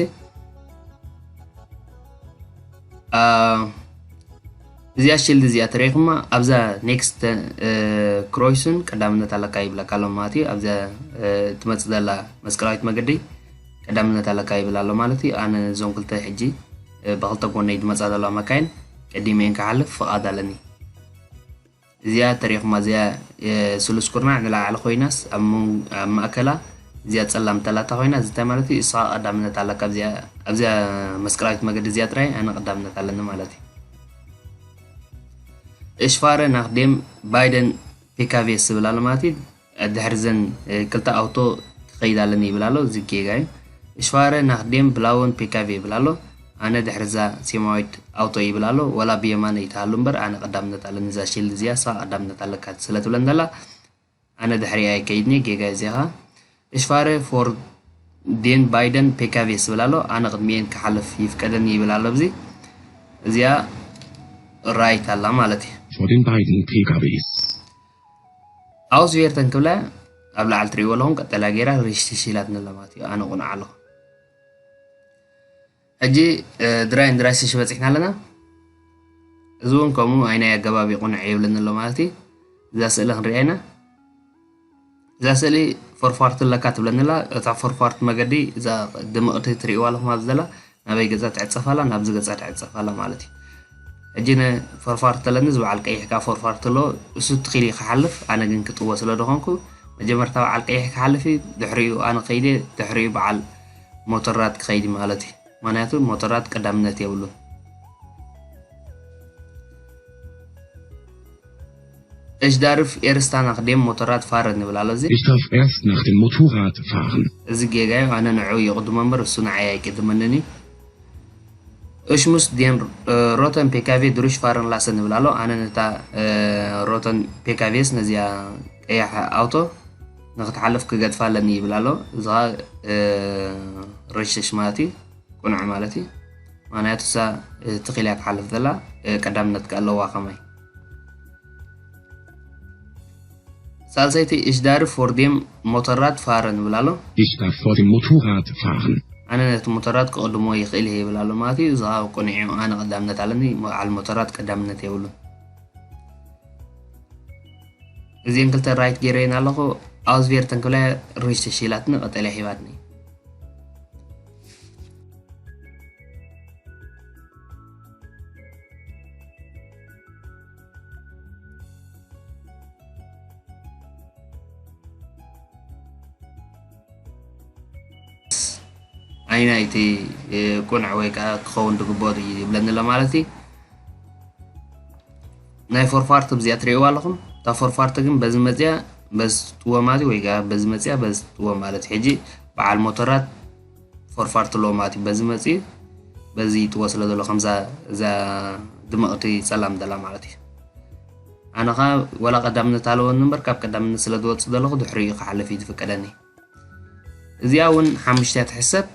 እዚኣ ሽልድ እዚኣ ተሪኢኹማ ኣብዛ ኔክስት ክሮይስን ቀዳምነት ኣለካ ይብለካ ኣሎ ማለት እዩ። ኣብዛ ትመፅእ ዘላ መስቀላዊት መገዲ ቀዳምነት ኣለካ ይብል ኣሎ ማለት እዩ። ኣነ እዞም ክልተ ሕጂ ብክልተ ጎነይ ዝመፃ ዘለዋ መካይን ቀዲመን ክሓልፍ ፍቓድ ኣለኒ። እዚኣ ተሪኢኹማ እዚኣ ስሉስ ኩርናዕ ንላዕሊ ኮይናስ ኣብ ማእከላ እዚኣ ፀላም ተላታ ኮይና እዚ እንታይ ማለት እዩ? እሳ ቀዳምነት ኣለካ ኣብዚኣ መስቀላዊት መገዲ እዚኣ ጥራይ ኣነ ቀዳምነት ኣለኒ ማለት እዩ። እሽፋረ ናክዴም ባይደን ፒካቬስ ዝብል ኣሎ ማለት እዩ። ድሕሪ ዘን ክልተ ኣውቶ ክኸይድ ኣለኒ ይብል ኣሎ። እዚ ጌጋ እዩ። እሽፋረ ናክዴም ብላውን ፒካቬ ይብል ኣሎ። ኣነ ድሕሪ እዛ ሴማዊት ኣውቶ ይብል ኣሎ። ወላ ብየማነ ይትሃሉ እምበር ኣነ ቀዳምነት ኣለኒ። እዛ ሽልድ እዚኣ እሳ ቀዳምነት ኣለካ ስለ ትብለን ዘላ ኣነ ድሕሪኣ ይከይድኒ። ጌጋ እዚኻ እሽፋረ ፎር ዴን ባይደን ፔካቬስ ዝብል ኣሎ። ኣነ ቅድሚኤን ክሓልፍ ይፍቀደኒ ይብል ኣሎ። ኣብዚ እዚኣ ራይት ኣላ ማለት እዩ። Vor den beiden P K Ws. ኣውስቬርተን ክብላ ኣብ ላዕሊ ትሪእዎ ኣለኹም ቀጠልያ ገይራ ሪሽቲሽ ኢላትኒ ኣላ ማለት እዩ። ኣነ ቁኑዕ ኣለኹ። ሕጂ ድራይን ድራይስሽ በፂሕና ኣለና። እዚ እውን ከምኡ ኣይናይ ኣገባቢ ቁኑዕ የብልን ኣሎ ማለት እዩ። እዛ ስእሊ ክንሪኣ ኢና። እዛ ስእሊ ፎርፋርት ኣለካ ትብለኒ ኣላ። እታ ፎርፋርት መገዲ እዛ ድምቕቲ ትሪእዋ ኣለኹም ኣብዚ ዘላ ናበይ ገፃ ትዕፀፍ ኣላ? ናብዚ ገፃ ትዕፀፍ ኣላ ማለት እዩ። ሕጂ ንፎርፋርት ኣለኒ፣ እዚ በዓል ቀይሕ ከዓ ፎርፋርት ኣሎ። እሱ ትኺል እዩ ክሓልፍ፣ ኣነ ግን ክጥወ ስለ ዝኾንኩ መጀመርታ በዓል ቀይሕ ክሓልፍ እዩ፣ ድሕሪኡ ኣነ ከይደ፣ ድሕሪኡ በዓል ሞተራት ክኸይድ ማለት እዩ። ምክንያቱ ሞተራት ቀዳምነት የብሉን። እሽ ዳርፍ ኤርስታ ናክዴም ሞተራት ፋረን ይብል ኣሎ። እዚ Ich darf erst nach dem Motorrad fahren. እዚ ጌጋ እዩ። ኣነ ንዕኡ ይቕድሞ እምበር እሱ ንዓይ ኣይቅድመንን እዩ። እሽ ሙስ ዴን ሮተን ፔካቬ ድሩሽ ፋረን ላሰን ይብል ኣሎ። ኣነ ነታ ሮተን ፔካቬስ ነዚኣ ቀያሕ ኣውቶ ንክትሓልፍ ክገድፋ ኣለኒ ይብል ኣሎ። እዚ ኸዓ ረሽሽ ማለት እዩ። ቁኑዕ ማለት እዩ። ምክንያቱ እሳ ትኺል እያ ትሓልፍ ዘላ፣ ቀዳምነት ከ ኣለዋ ከማይ። ሳልሰይቲ እሽዳሪ ፎርዴም ሞተራት ፋረን ይብል ኣሎ። Ich darf vor dem Motorrad fahren. ኣነ ነቲ ሞተራት ክቕድሞ ይኽእል እየ ይብል ኣሎ ማለት እዩ። እዚ ኸዓ ቁኑዕ እዩ። ኣነ ቀዳምነት ኣለኒ፣ በዓል ሞተራት ቀዳምነት የብሉን። እዚአን ክልተ ራይት ገይረየን ኣለኹ። ኣውስቬርተን ክብላ ሪሽቲሽ ኢላትኒ ቀጠልያ ሂባትኒ። ኣይናይ እቲ ቁኑዕ ወይ ከዓ ክኸውን ዝግብኦ እዩ ይብለኒ ኣሎ ማለት እዩ። ናይ ፎርፋርት ብዚኣ ትርእይዋ ኣለኹም። እታ ፎርፋርት ግን በዚ መፅያ በዚ ትጥወ ማለት እዩ፣ ወይ ከዓ በዚ መፅያ በዚ ትጥወ ማለት እዩ። ሕጂ በዓል ሞተራት ፎርፋርት ኣለዎ ማለት እዩ። በዚ መፅዩ በዚ ይጥወ ስለ ዘሎ ከምዛ እዛ ድምቕቲ ፀላም ዘላ ማለት እዩ። ኣነ ኸዓ ወላ ቀዳምነት ኣለወኒ እምበር ካብ ቀዳምነት ስለ ዝወፅእ ዘለኹ ድሕሪኡ ክሓልፍ እዩ ዝፍቀደኒ። እዚኣ እውን ሓሙሽተ እያ ትሕሰብ።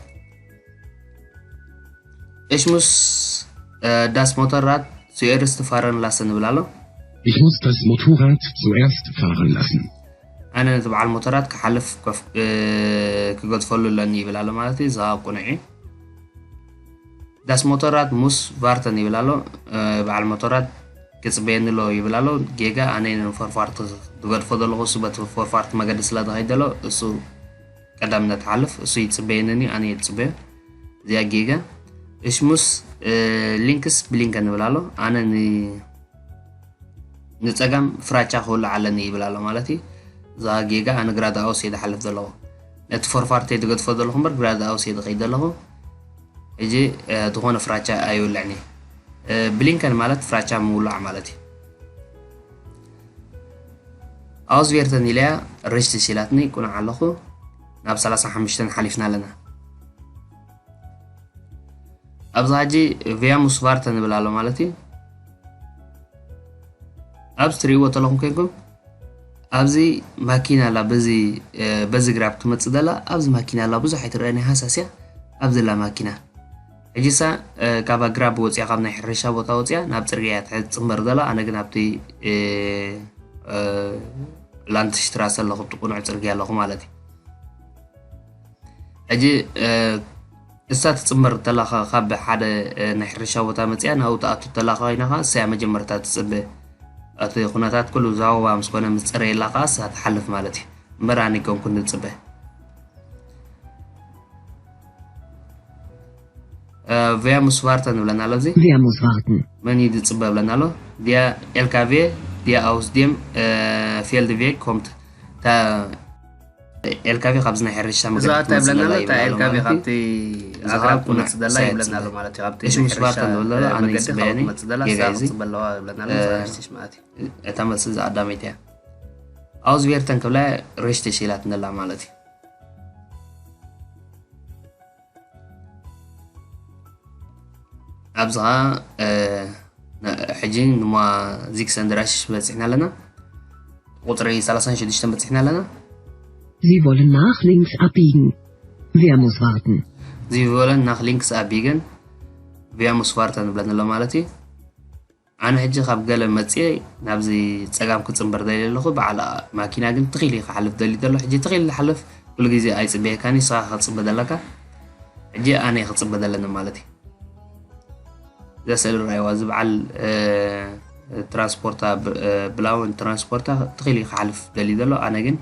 እሽሙስ ዳስ ሞተራት ሱኤርስት ፋረን ላሰን ይብል ኣሎ። Ich muss das Motorrad zuerst fahren lassen. ኣነ ነቲ በዓል ሞተራት ክሓልፍ ከፍ- እ፣ ክገድፈሉ ኣለኒ ይብል ኣሎ ማለት እዩ። እዛ ቁኑዕ እዩ። ዳስ ሞተራት ሙስ ቫርተን ይብል ኣሎ። እ፣ በዓል ሞተራት ክፅበየኒ ኣሎ ይብል ኣሎ። ጌጋ ኣነ ንፎርፋርት ዝገድፎ ዘለኹ እሱ በቲ ፎርፋርት መገዲ ስለ ዝኸይድ ዘሎ እሱ ቀዳምነት ሓልፍ እሱ ይፅበየኒ ኣነ ይፅበዮ። እዚኣ ጌጋ እሽሙስ እ፣ ሊንክስ ብሊንከን ይብል ኣሎ። ኣነ ን- ንፀጋም ፍራቻ ክውልዕ ኣለኒ ይብል ኣሎ ማለት እዩ። እዛ ጌጋ ኣነ ግራድ ኣውስ እየ ዝሓልፍ ዘለኹ። ነቲ ፎርፋርት እየ ዝገድፎ ዘለኹ እምበር ግራድ ኣውስ እየ ዝኸይድ ዘለኹ። ሕጂ እ፣ ዝኾነ ፍራቻ ኣይውልዕን እየ። እ፣ ብሊንከን ማለት ፍራቻ ምውላዕ ማለት እዩ። ኣውስቬርተን ኢለያ ሬጅት ሲላትኒ ቁኑዕ ኣለኹ። ናብ ሰላሳ ሓሙሽተ ሓሊፍና ኣለና። ኣብዚ ሕጂ ቪያሙስ ቫርተን ይብል ኣሎ ማለት እዩ። ኣብዚ ትርእይዎ ተለኹም ኮይንኩም ኣብዚ ማኪና ኣላ በዚ እ፣ በዚ ግራብ ትመፅእ ዘላ ኣብዚ ማኪና ኣላ ብዙሕ ኣይትረአን እያ ሃሳስ እያ ኣብዚ ዘላ ማኪና ሕጂ እሳ እ፣ ካብ ኣግራብ ወፅያ ካብ ናይ ሕርሻ ቦታ ወፅያ ናብ ፅርግያ እያ ትሕፅምበር ዘላ ኣነ ግን ኣብቲ እ፣ እ፣ ላንትሽትራሰ ኣለኹ ኣብቲ ቁኑዕ ፅርግያ ኣለኹ ማለት እዩ ሕጂ እ፣ እሳ ትጽንበር እንተላ ኸ-፣ ካብ ሓደ፣ እ፣ ናይ ሕርሻ ቦታ መጺኣ ናብኡ ትኣቱ እንተላ ኮይና ኸኣ፣ እሳ እያ መጀመርታ ትጽበ። እቲ ኩነታት ኩሉ ዛወባ ምስ ኮነ፣ ምስ ጸረየላ ኸኣ፣ እሳ ትሓልፍ ማለት እዩ። እምበር ኣነ ኣይኮንኩን ዝጽበ። እ፣ ቪያ ሙስ ቫርተን ይብለና ኣሎ እዚ። Wer muss warten? መን እዩ ዝጽበ ይብለና ኣሎ። ዲያ ኤልካቬ፣ ዲያ ኣውስ ዴም፣ እ፣ ፌልድ ቬግ ኮምት። እታ ኤልካቬ ካብዚ ናይ ሕርሻ እዛ መገዲ እንታይ ትመጽእ ይብለና ዘላ ኣሎ? እታ ይብለና ኣሎ ኤልካቬ ማለት እዩ። ካብቲ እዚ ኣግራብ ካብ ትመጽእ ዘላ ሳይት ይብለና ኣሎ ጽበ። ማለት እዩ። ካብቲ እሺ፣ ናይ ምስ ሕርሻ፣ ባርታ ንብል ዘሎ፣ እ፣ ኣነ መገዲ ይጽበ ካብኡ እኔ፣ ትመጽእ ዘላ ጌጋ እዛ እዚ። ጽበ ኣለዋ ይብለና ኣሎ። እ፣ እዛ ሓሽሽ ማለት እዩ። እታ መልሲ እዛ ቀዳመይቲ እያ። ኣውዝቬርተን ክብላ ሬሽተሽ ኢላትኒ ኣላ ማለት እዩ። ኣብዚ ኸኣ፣ እ፣ ን-፣ ሕጂ ንማ ዚክሰን ድራሽሽ በጺሕና ኣለና። ቁጽሪ ሰላሳን ሽዱሽተን በጺሕና ኣለና። Sie wollen nach links abbiegen. Wer muss warten? ዚ ቮለን ናኽ ሊንክስ ኣቢገን ቪያ ሙስ ቫርተን ንብለን ኣሎ ማለት እዩ። ኣነ ሕጂ ካብ ገለ መጽየ ናብዚ ጸጋም ክጽንበር ደልየ ኣለኹ። በዓል ማኪና ግን ትኺል እዩ ክሓልፍ ደልዩ ዘሎ። ሕጂ ትኺል ዝሓልፍ ኩሉ ግዜ ኣይጽበየካን እዩ፣ ንስኻ ክትጽበ ዘለካ። ሕጂ ኣነ እየ ክጽበ ዘለኒ ማለት እዩ። እዛ ስእሊ ርኣይዋ፣ እዚ በዓል፣ እ፣ ትራንስፖርታ ብ-፣ እ፣ ብላውን ትራንስፖርታ ትኺል እዩ ክሓልፍ ደልዩ ዘሎ። ኣነ ግን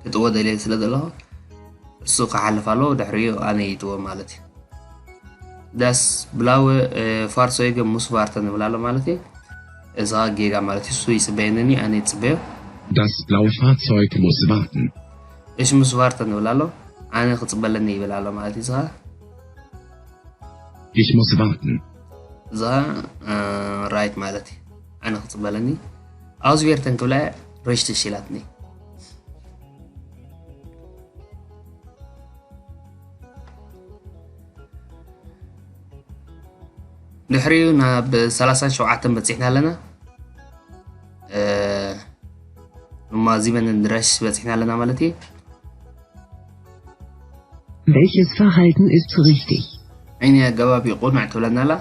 ክጥዎ ደልየ ስለ ዘለኹ እሱ ክሓልፍ ኣለዎ፣ ድሕሪኡ ኣነ ይጥዎ ማለት እዩ። ዳስ ብላወ፣ እ፣ ፋርሶ ይገ ሙስ ቫርተን ንብል ኣሎ ማለት እዩ። እዚ ኸኣ ጌጋ ማለት እዩ። እሱ ይጽበየኒ፣ ኣነ ይጽበዮ። Das blaue Fahrzeug muss warten. እሺ፣ ሙስ ቫርተን ንብል ኣሎ። ኣነ ክጽበለኒ ይብል ኣሎ ማለት እዩ። እዚ ኸኣ Ich muss warten. እዚ ኸኣ፣ እ፣ ራይት ማለት እዩ። ኣነ ክጽበለኒ። ኣውዝቬርተን ክብላ ሬሽተሽ ኢላትኒ። ድሕሪኡ ናብ ሰላሳን ሸውዓተን በጺሕና ኣለና። እ፣ እማ ዚበን ድረሽ በጺሕና ኣለና ማለት እዩ። Welches Verhalten ist richtig? ዓይኒ ኣገባብ እዩ ቁኑዕ ትብለና ኣላ።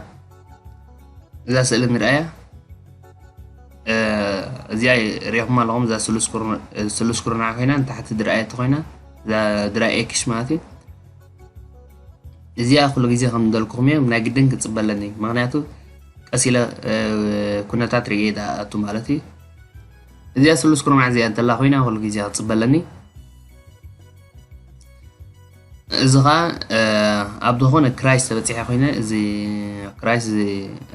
እዛ ስእሊ ንርኣያ። እ፣ እዚኣ ሪኢኹም ኣለኹም። እዛ ስሉስ ኩርና-፣ ስሉስ ኩርናዕ ኮይና ንታሕቲ ድርኣየት ኮይና፣ እዛ ድራይ ኤክሽ ማለት እዩ። እዚኣ ኩሉ ግዜ ከም እንደልኩኹም እየ፣ ናይ ግድን ክጽበለኒ። ምኽንያቱ ቀስ ኢለ፣ እ፣ ኩነታት ርእየ ዝኣቱ ማለት እዩ። እዚኣ ስሉስ ኩርናዕ እዚኣ እንተላ ኮይና ኩሉ ግዜ ክጽበለኒ። እዚ ኸኣ፣ እ፣ ኣብ ዝኾነ ክራይስ ተበጺሐ ኮይነ፣ እዚ ክራይስ እዚ፣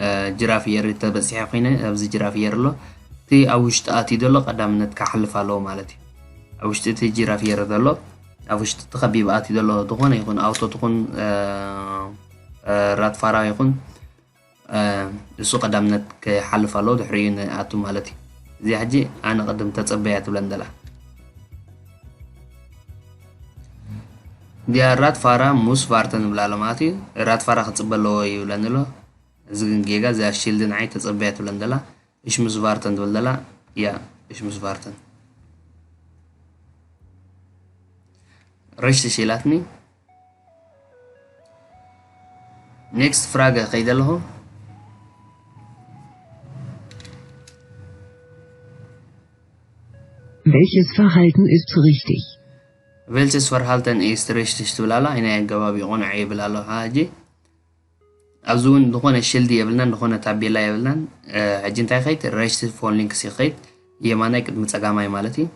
እ፣ ጅራፍ የር ተበጺሐ ኮይነ፣ ኣብዚ ጅራፍ የር ኣሎ። እቲ ኣብ ውሽጢ ኣትዩ ዘሎ ቀዳምነት ክሓልፍ ኣለዎ ማለት እዩ። ኣብ ውሽጢ እቲ ጅራፍ የር ዘሎ፣ ኣብ ውሽጢ እቲ ከቢብ ኣትዩ ዘሎ ዝኾነ ይኹን ኣውቶ ትኹን፣ እ፣ እ፣ ራትፋራ ይኹን፣ እ፣ እሱ ቀዳምነት ክሓልፍ ኣለዎ፣ ድሕሪኡ ንኣቱ ማለት እዩ። እዚኣ ሕጂ ኣነ ቅድም ተጸበያ ትብለን ዘላ። ዲያ ራትፋራ ሙስ ቫርተን ንብላ ኣሎ ማለት እዩ። ራትፋራ ክጽበ ኣለዎ ይብለኒ ኣሎ። እዚ ግን ጌጋ፣ እዚኣ ሺልድ ንዓይ ተጸበያ ትብለን ዘላ። እሽ ሙስ ቫርተን ትብል ዘላ። ያ፣ እሽ ሙስ ቫርተን። ሬሽተሽ ኢላትኒ። ኔክስት ፍራገ ከይደ ኣለኹ። Welches Verhalten ist richtig? ቬልቸስ ፈርሃልተን ኢስት ሬሽተሽ ትብል ኣላ። ኣይናይ ኣገባብ ይቑንዕ ይብል ኣሎ። ሕጂ ኣብዚ እውን ዝኾነ ሽልዲ የብልናን፣ ዝኾነ ታቤላ የብልናን። እ፣ ሕጂ እንታይ ይኸይድ? ሬሽት ፎን ሊንክስ ይኸይድ። የማናይ ቅድሚ ጸጋማይ ማለት እዩ።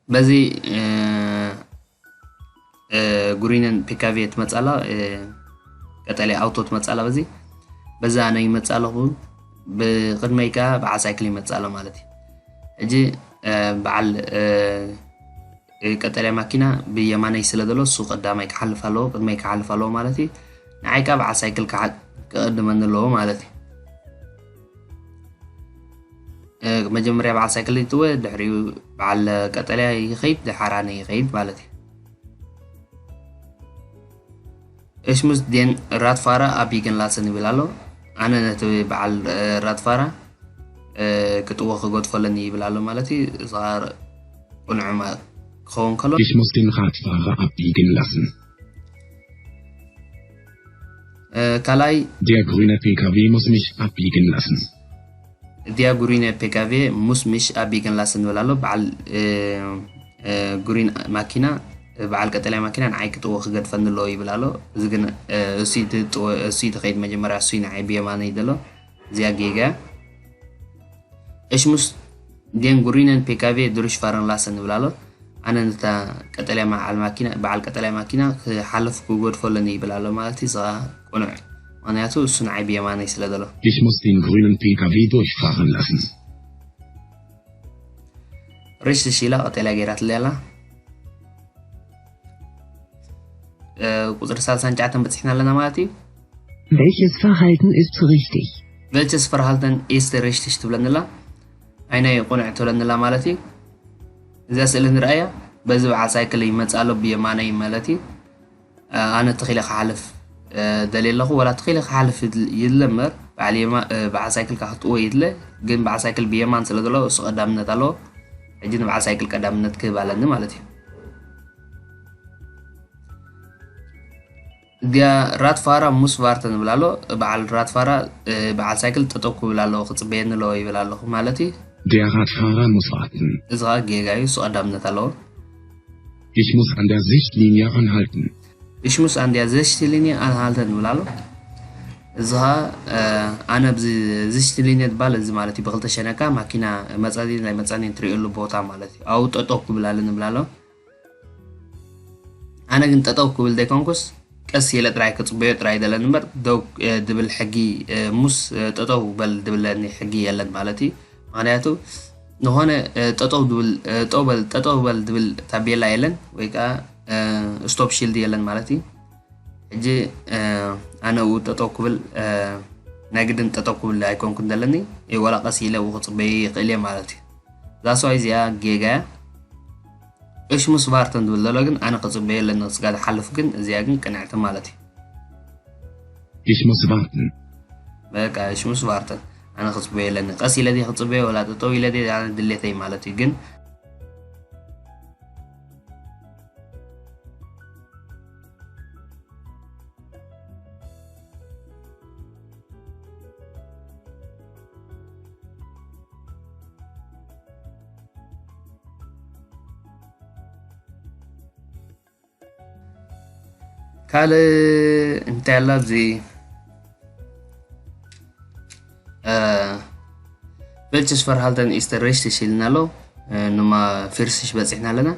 በዚ፣ እ፣ እ፣ ጉሪነን ፒካቬ ትመጻላ፣ እ፣ ቀጠልያ ኣውቶ ትመጻላ በዚ። በዛ ኣነ ይመጻ ኣለኹ። ብቕድመይ ከኣ በዓል ሳይክል ይመጻ ኣሎ ማለት እዩ። ሕጂ፣ እ፣ በዓል፣ እ፣ እ፣ ቀጠልያ ማኪና ብየማነይ ስለ ዘሎ እሱ ቀዳማይ ክሓልፍ ኣለዎ፣ ቅድመይ ክሓልፍ ኣለዎ ማለት እዩ። ንዓይ ከኣ በዓል ሳይክል ክሓ-፣ ክቕድመኒ ኣለዎ ማለት እዩ። እ፣ መጀመርያ በዓል ሳይክል ይጥወ፣ ድሕሪኡ በዓል ቀጠልያ ይኸይድ፣ ድሓር ኣነ ይኸይድ ማለት እዩ። እሽሙስ ዴን ራትፋራ ኣብ ይገን ላሰን ይብል ኣሎ። ኣነ ነቲ በዓል፣ እ፣ ራትፋራ፣ እ፣ ክጥወ ክገድፎ ኣለኒ ይብል ኣሎ ማለት እዩ። እዛ ቁንዑ ማ-፣ ክኸውን ከሎ፣ Ich muss den Radfahrer abbiegen lassen. እ፣ ካልኣይ Der grüne P K W muss mich abbiegen lassen. ዲያ ጉሪነ ፔካቬ ሙስ ምሽ ኣብ ይገን ላሰን ይብል ኣሎ። በዓል፣ እ፣ እ፣ ጉሪን ማኪና በዓል ቀጠልያ ማኪና ንዓይ ክጥዎ ክገድፈኒ ኣለዎ ይብል ኣሎ። እዚ ግን እሱ ትጥዎ እሱ ትኸይድ መጀመርያ እሱ ንዓይ ብየማነይ ዘሎ እዚኣ ጌጋ። እሽሙስ ዴን ጉሪነን ፔካቬ ድሩሽ ፋረን ላሰን ይብል ኣሎ። ኣነ ነታ ቀጠልያ በዓል ማኪና በዓል ቀጠልያ ማኪና ክሓልፍ ክጎድፎ ኣለኒ ይብል ኣሎ ማለት እዩ። እዛ ቁኑዕ ምክንያቱ እሱ ንዓይ ብየማነይ ስለ ዘሎ። Ich muss den grünen P K W durchfahren lassen. ርሽ ሽላ ቀጠልያ ገይራትለይ ኣላ። ቁፅሪ ሳልሳን ጫዕተን በፂሕና ኣለና ማለት እዩ። Welches Verhalten ist richtig? Welches Verhalten ist richtig ትብለንላ። ኣይናይ ቁኑዕ ትብለንላ ማለት እዩ። እዛ ስእሊ ንርኣያ በዚ በዓል ሳይክል ይመፅእ ኣሎ ብየማነይ ማለት እዩ። ኣነ ተኺለ ክሓልፍ ደልየ ኣለኹ። ዋላ ተኺለ ክሓልፍ ይድለ እምበር በዓል ሳይክል ካክጥዎ ይድለ። ግን በዓል ሳይክል ብየማን ስለ ዘሎ እሱ ቀዳምነት ኣለዎ። ሕጂ ንበዓል ሳይክል ቀዳምነት ክህብ ኣለኒ ማለት እዩ። ዲያ ራትፋራ ሙስ ቫርተ ንብል ኣሎ። በዓል ራትፋራ በዓል ሳይክል ጠጠው ክብል ኣለዎ ክፅበየኒ ኣለዎ ይብል ኣለኹ ማለት እዩ። Der Radfahrer muss warten. እዚ ከዓ ጌጋ እዩ። እሱ ቀዳምነት ኣለዎ። Ich muss an der Sichtlinie anhalten. Ich muss an der Sichtlinie anhalten ንብል ኣሎ። እዚ ከዓ ኣነ ኣብዚ ዝሽትሊኔ ትባል እዚ ማለት እዩ። ብክልተ ሸነካ ማኪና መፃኒ ናይ መፃኒ ትሪእሉ ቦታ ማለት እዩ። ኣብኡ ጠጠው ክብል ኣለኒ ንብል ኣሎ። ኣነ ግን ጠጠው ክብል ዘይኮንኩስ ቀስ ኢለ ጥራይ ክፅበዮ ጥራይ ደለን እምበር ደው ድብል ሕጊ ሙስ ጠጠው በል ድብለኒ ሕጊ የለን ማለት እዩ። ምክንያቱ ዝኾነ ጠጠው ድብል ጠው በል ጠጠው በል ድብል ታቤላ የለን ወይ ከዓ ስቶፕ ሺልድ የለን ማለት እዩ። ሕጂ ኣነ ኡ ጠጠው ክብል ናይ ግድን ጠጠው ክብል ኣይኮንኩን ዘለኒ ወላ ቀስ ኢለ ኡ ክፅበይ ይኽእል እየ ማለት እዩ። ዛስዋይ እዚኣ ጌጋ እያ። እሽ ምስ ቫርተን ዝብል ዘሎ ግን ኣነ ክፅበየ ኣለኒ ክስጋ ዝሓልፍ ግን እዚኣ ግን ቅንዕቲ ማለት እዩ። Ich muss warten. በቃ እሽ ምስ ቫርተን ኣነ ክፅበየ ኣለኒ ቀስ ኢለ ድየ ክፅበየ ወላ ጠጠው ኢለ ድየ ኣነ ድሌተይ ማለት እዩ ግን ካልእ እንታይ ኣላ ኣብዚ Welches Verhalten ist richtig ኢልና ኣሎ። ንማ ፊርስሽ በፂሕና ኣለና።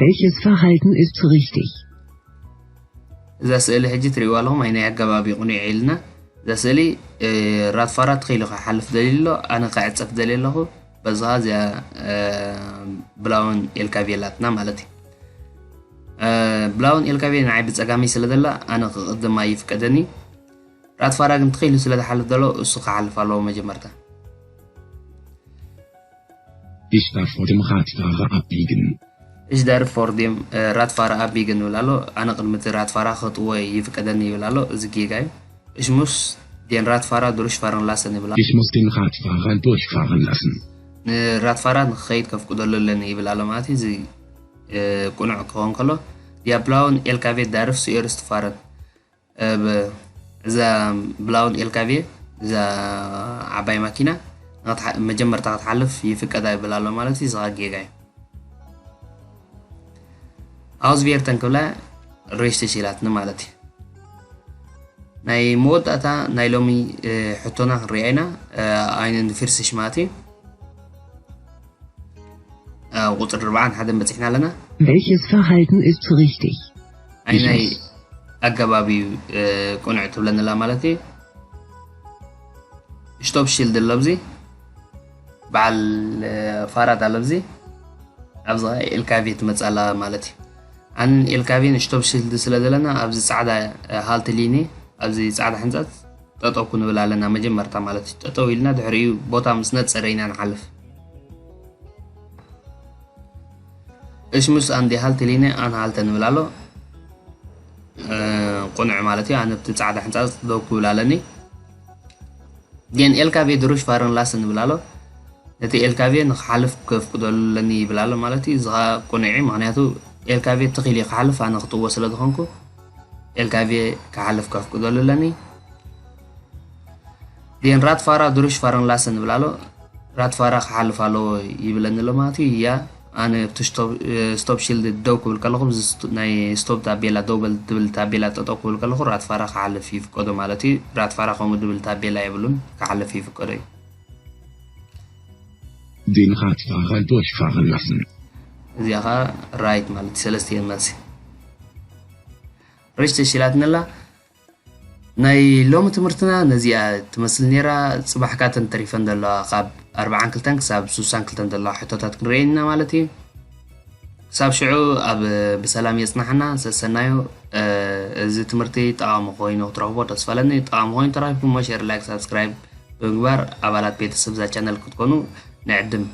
Welches Verhalten ist richtig? እዛ ስእሊ ሕጂ ትሪእዋ ኣለኹም ኣይናይ ኣገባቢ ቁኑዕ ኢልና እዛ ስእሊ ራትፋራ ተኸይሉ ክሓልፍ ደልዩ ኣሎ ኣነ ክዕፀፍ ደልየ ኣለኹ። በዚ ከዓ እዚኣ ብላውን ኤልካቬ ኣላትና ማለት እዩ። ብላውን ኤልካቬ ንዓይ ብፀጋመይ ስለ ዘላ ኣነ ክቕድማ ይፍቀደኒ። ራትፋራ ግን ተኸይሉ ስለ ዝሓልፍ ዘሎ እሱ ክሓልፍ ኣለዎ መጀመርታ። Ich darf vor dem Radfahrer abbiegen. Ich darf vor dem Radfahrer abbiegen ይብል ኣሎ። ኣነ ቅድሚ እቲ ራትፋራ ክጥዎ ይፍቀደኒ ይብል ኣሎ። እዚ ጌጋ እዩ። Ich muss den Radfahrer durchfahren lassen ይብል ኣሎ። Ich muss den Radfahrer durchfahren lassen. ንራትፋራ ንክኸይድ ከፍቅደሉ ኣለኒ ይብል ኣሎ ማለት እዩ። እዚ ቁኑዕ ክኸውን ከሎ ያ ብላውን ኤልካቬ ዳርፍ ሱኤርስት ፋረን እዛ ብላውን ኤልካቬ እዛ ዓባይ ማኪና መጀመርታ ክትሓልፍ ይፍቀዳ ይብል ኣሎ ማለት እዩ። ዝኻ ጌጋ እዩ። ኣውዝቤርተን ክብላ ሬሽተሽ ኢላትኒ ማለት እዩ። ናይ መወዳእታ ናይ ሎሚ ሕቶና ክንሪኣ ኢና። ኣይነ ንፊርስሽ ማለት እዩ። ቁፅሪ ርብዓን ሓደን በፂሕና ኣለና። Welches Verhalten ist richtig? ኣይናይ ኣገባብ እዩ ቁኑዕ ትብለንላ ማለት እዩ። ሽቶፕ ሺልድ ኣሎ ኣብዚ በዓል ፋራድ ኣሎ ኣብዚ ኣብዚ ኤልካቬ ትመፅእ ኣላ ማለት እዩ። ኣን ኤልካቬን ሽቶፕ ሺልድ ስለ ዘለና ኣብዚ ፃዕዳ ሃልት ሊኒ ኣብዚ ፃዕዳ ሕንፃት ጠጠው ክንብል ኣለና መጀመርታ ማለት እዩ። ጠጠው ኢልና ድሕሪኡ ቦታ ምስ ነፀረ ኢና ንሓልፍ። እሽሙስ ኣንዲ ሃልት ሊኒ ኣን ሃልተ ንብል ኣሎ። ቁኑዕ ማለት እዩ። ኣነ ብቲ ፃዕዳ ሕንፃፅ ደው ክብል ኣለኒ። ጌን ኤልካቬ ድሩሽ ፋርን ላስ ንብል ኣሎ። ነቲ ኤልካቬ ንክሓልፍ ከፍቅደሉ ኣለኒ ይብል ኣሎ ማለት እዩ። እዚ ከዓ ቁኑዕ እዩ። ምክንያቱ ኤልካቬ ትኺል እዩ ክሓልፍ ኣነ ክጥዎ ስለ ዝኾንኩ ኤልካቬ ክሓልፍ ከፍቅደሉ ኣለኒ። ዴን ራትፋራ ድሩሽ ፋረንላሰ ንብል ኣሎ። ራትፋራ ክሓልፍ ኣለዎ ይብለኒ ኣሎ ማለት እዩ። እያ ኣነ ኣብቲ stop shield ደው ክብል ከለኹ፣ ናይ stop ታቤላ፣ ደው በል ትብል ታቤላ ጠጠው ክብል ከለኹ፣ ራትፋራ ክሓልፍ ይፍቀዶ ማለት እዩ። ራትፋራ ከምኡ ድብል ታቤላ የብሉን፣ ክሓልፍ ይፍቀዶ እዩ። Den Radfahrer durchfahren lassen. እዚኣ ከዓ right ማለት ሰለስቲኤን መልሲ። ሬሽ ተሽላትነላ። ናይ ሎሚ ትምህርትና ነዚኣ ትመስል ነይራ። ፅባሕ ካተን ተሪፈን ዘለዋ ካብ ኣርባዓን ክልተን ክሳብ ስሳን ክልተን ዘለዋ ሕቶታት ክንርኤን ኢና ማለት እዩ። ክሳብ ሽዑ ኣብ ብሰላም የፅናሕና። ሰሰናዩ። እዚ ትምህርቲ ጠቃሚ ኮይኑ ክትረኽቦ ተስፋ ኣለኒ። ጠቃሚ ኮይኑ ተረኪብኩሞ share፣ like፣ subscribe ብምግባር ኣባላት ቤተሰብ እዛ ቻነል ክትኮኑ ንዕድም።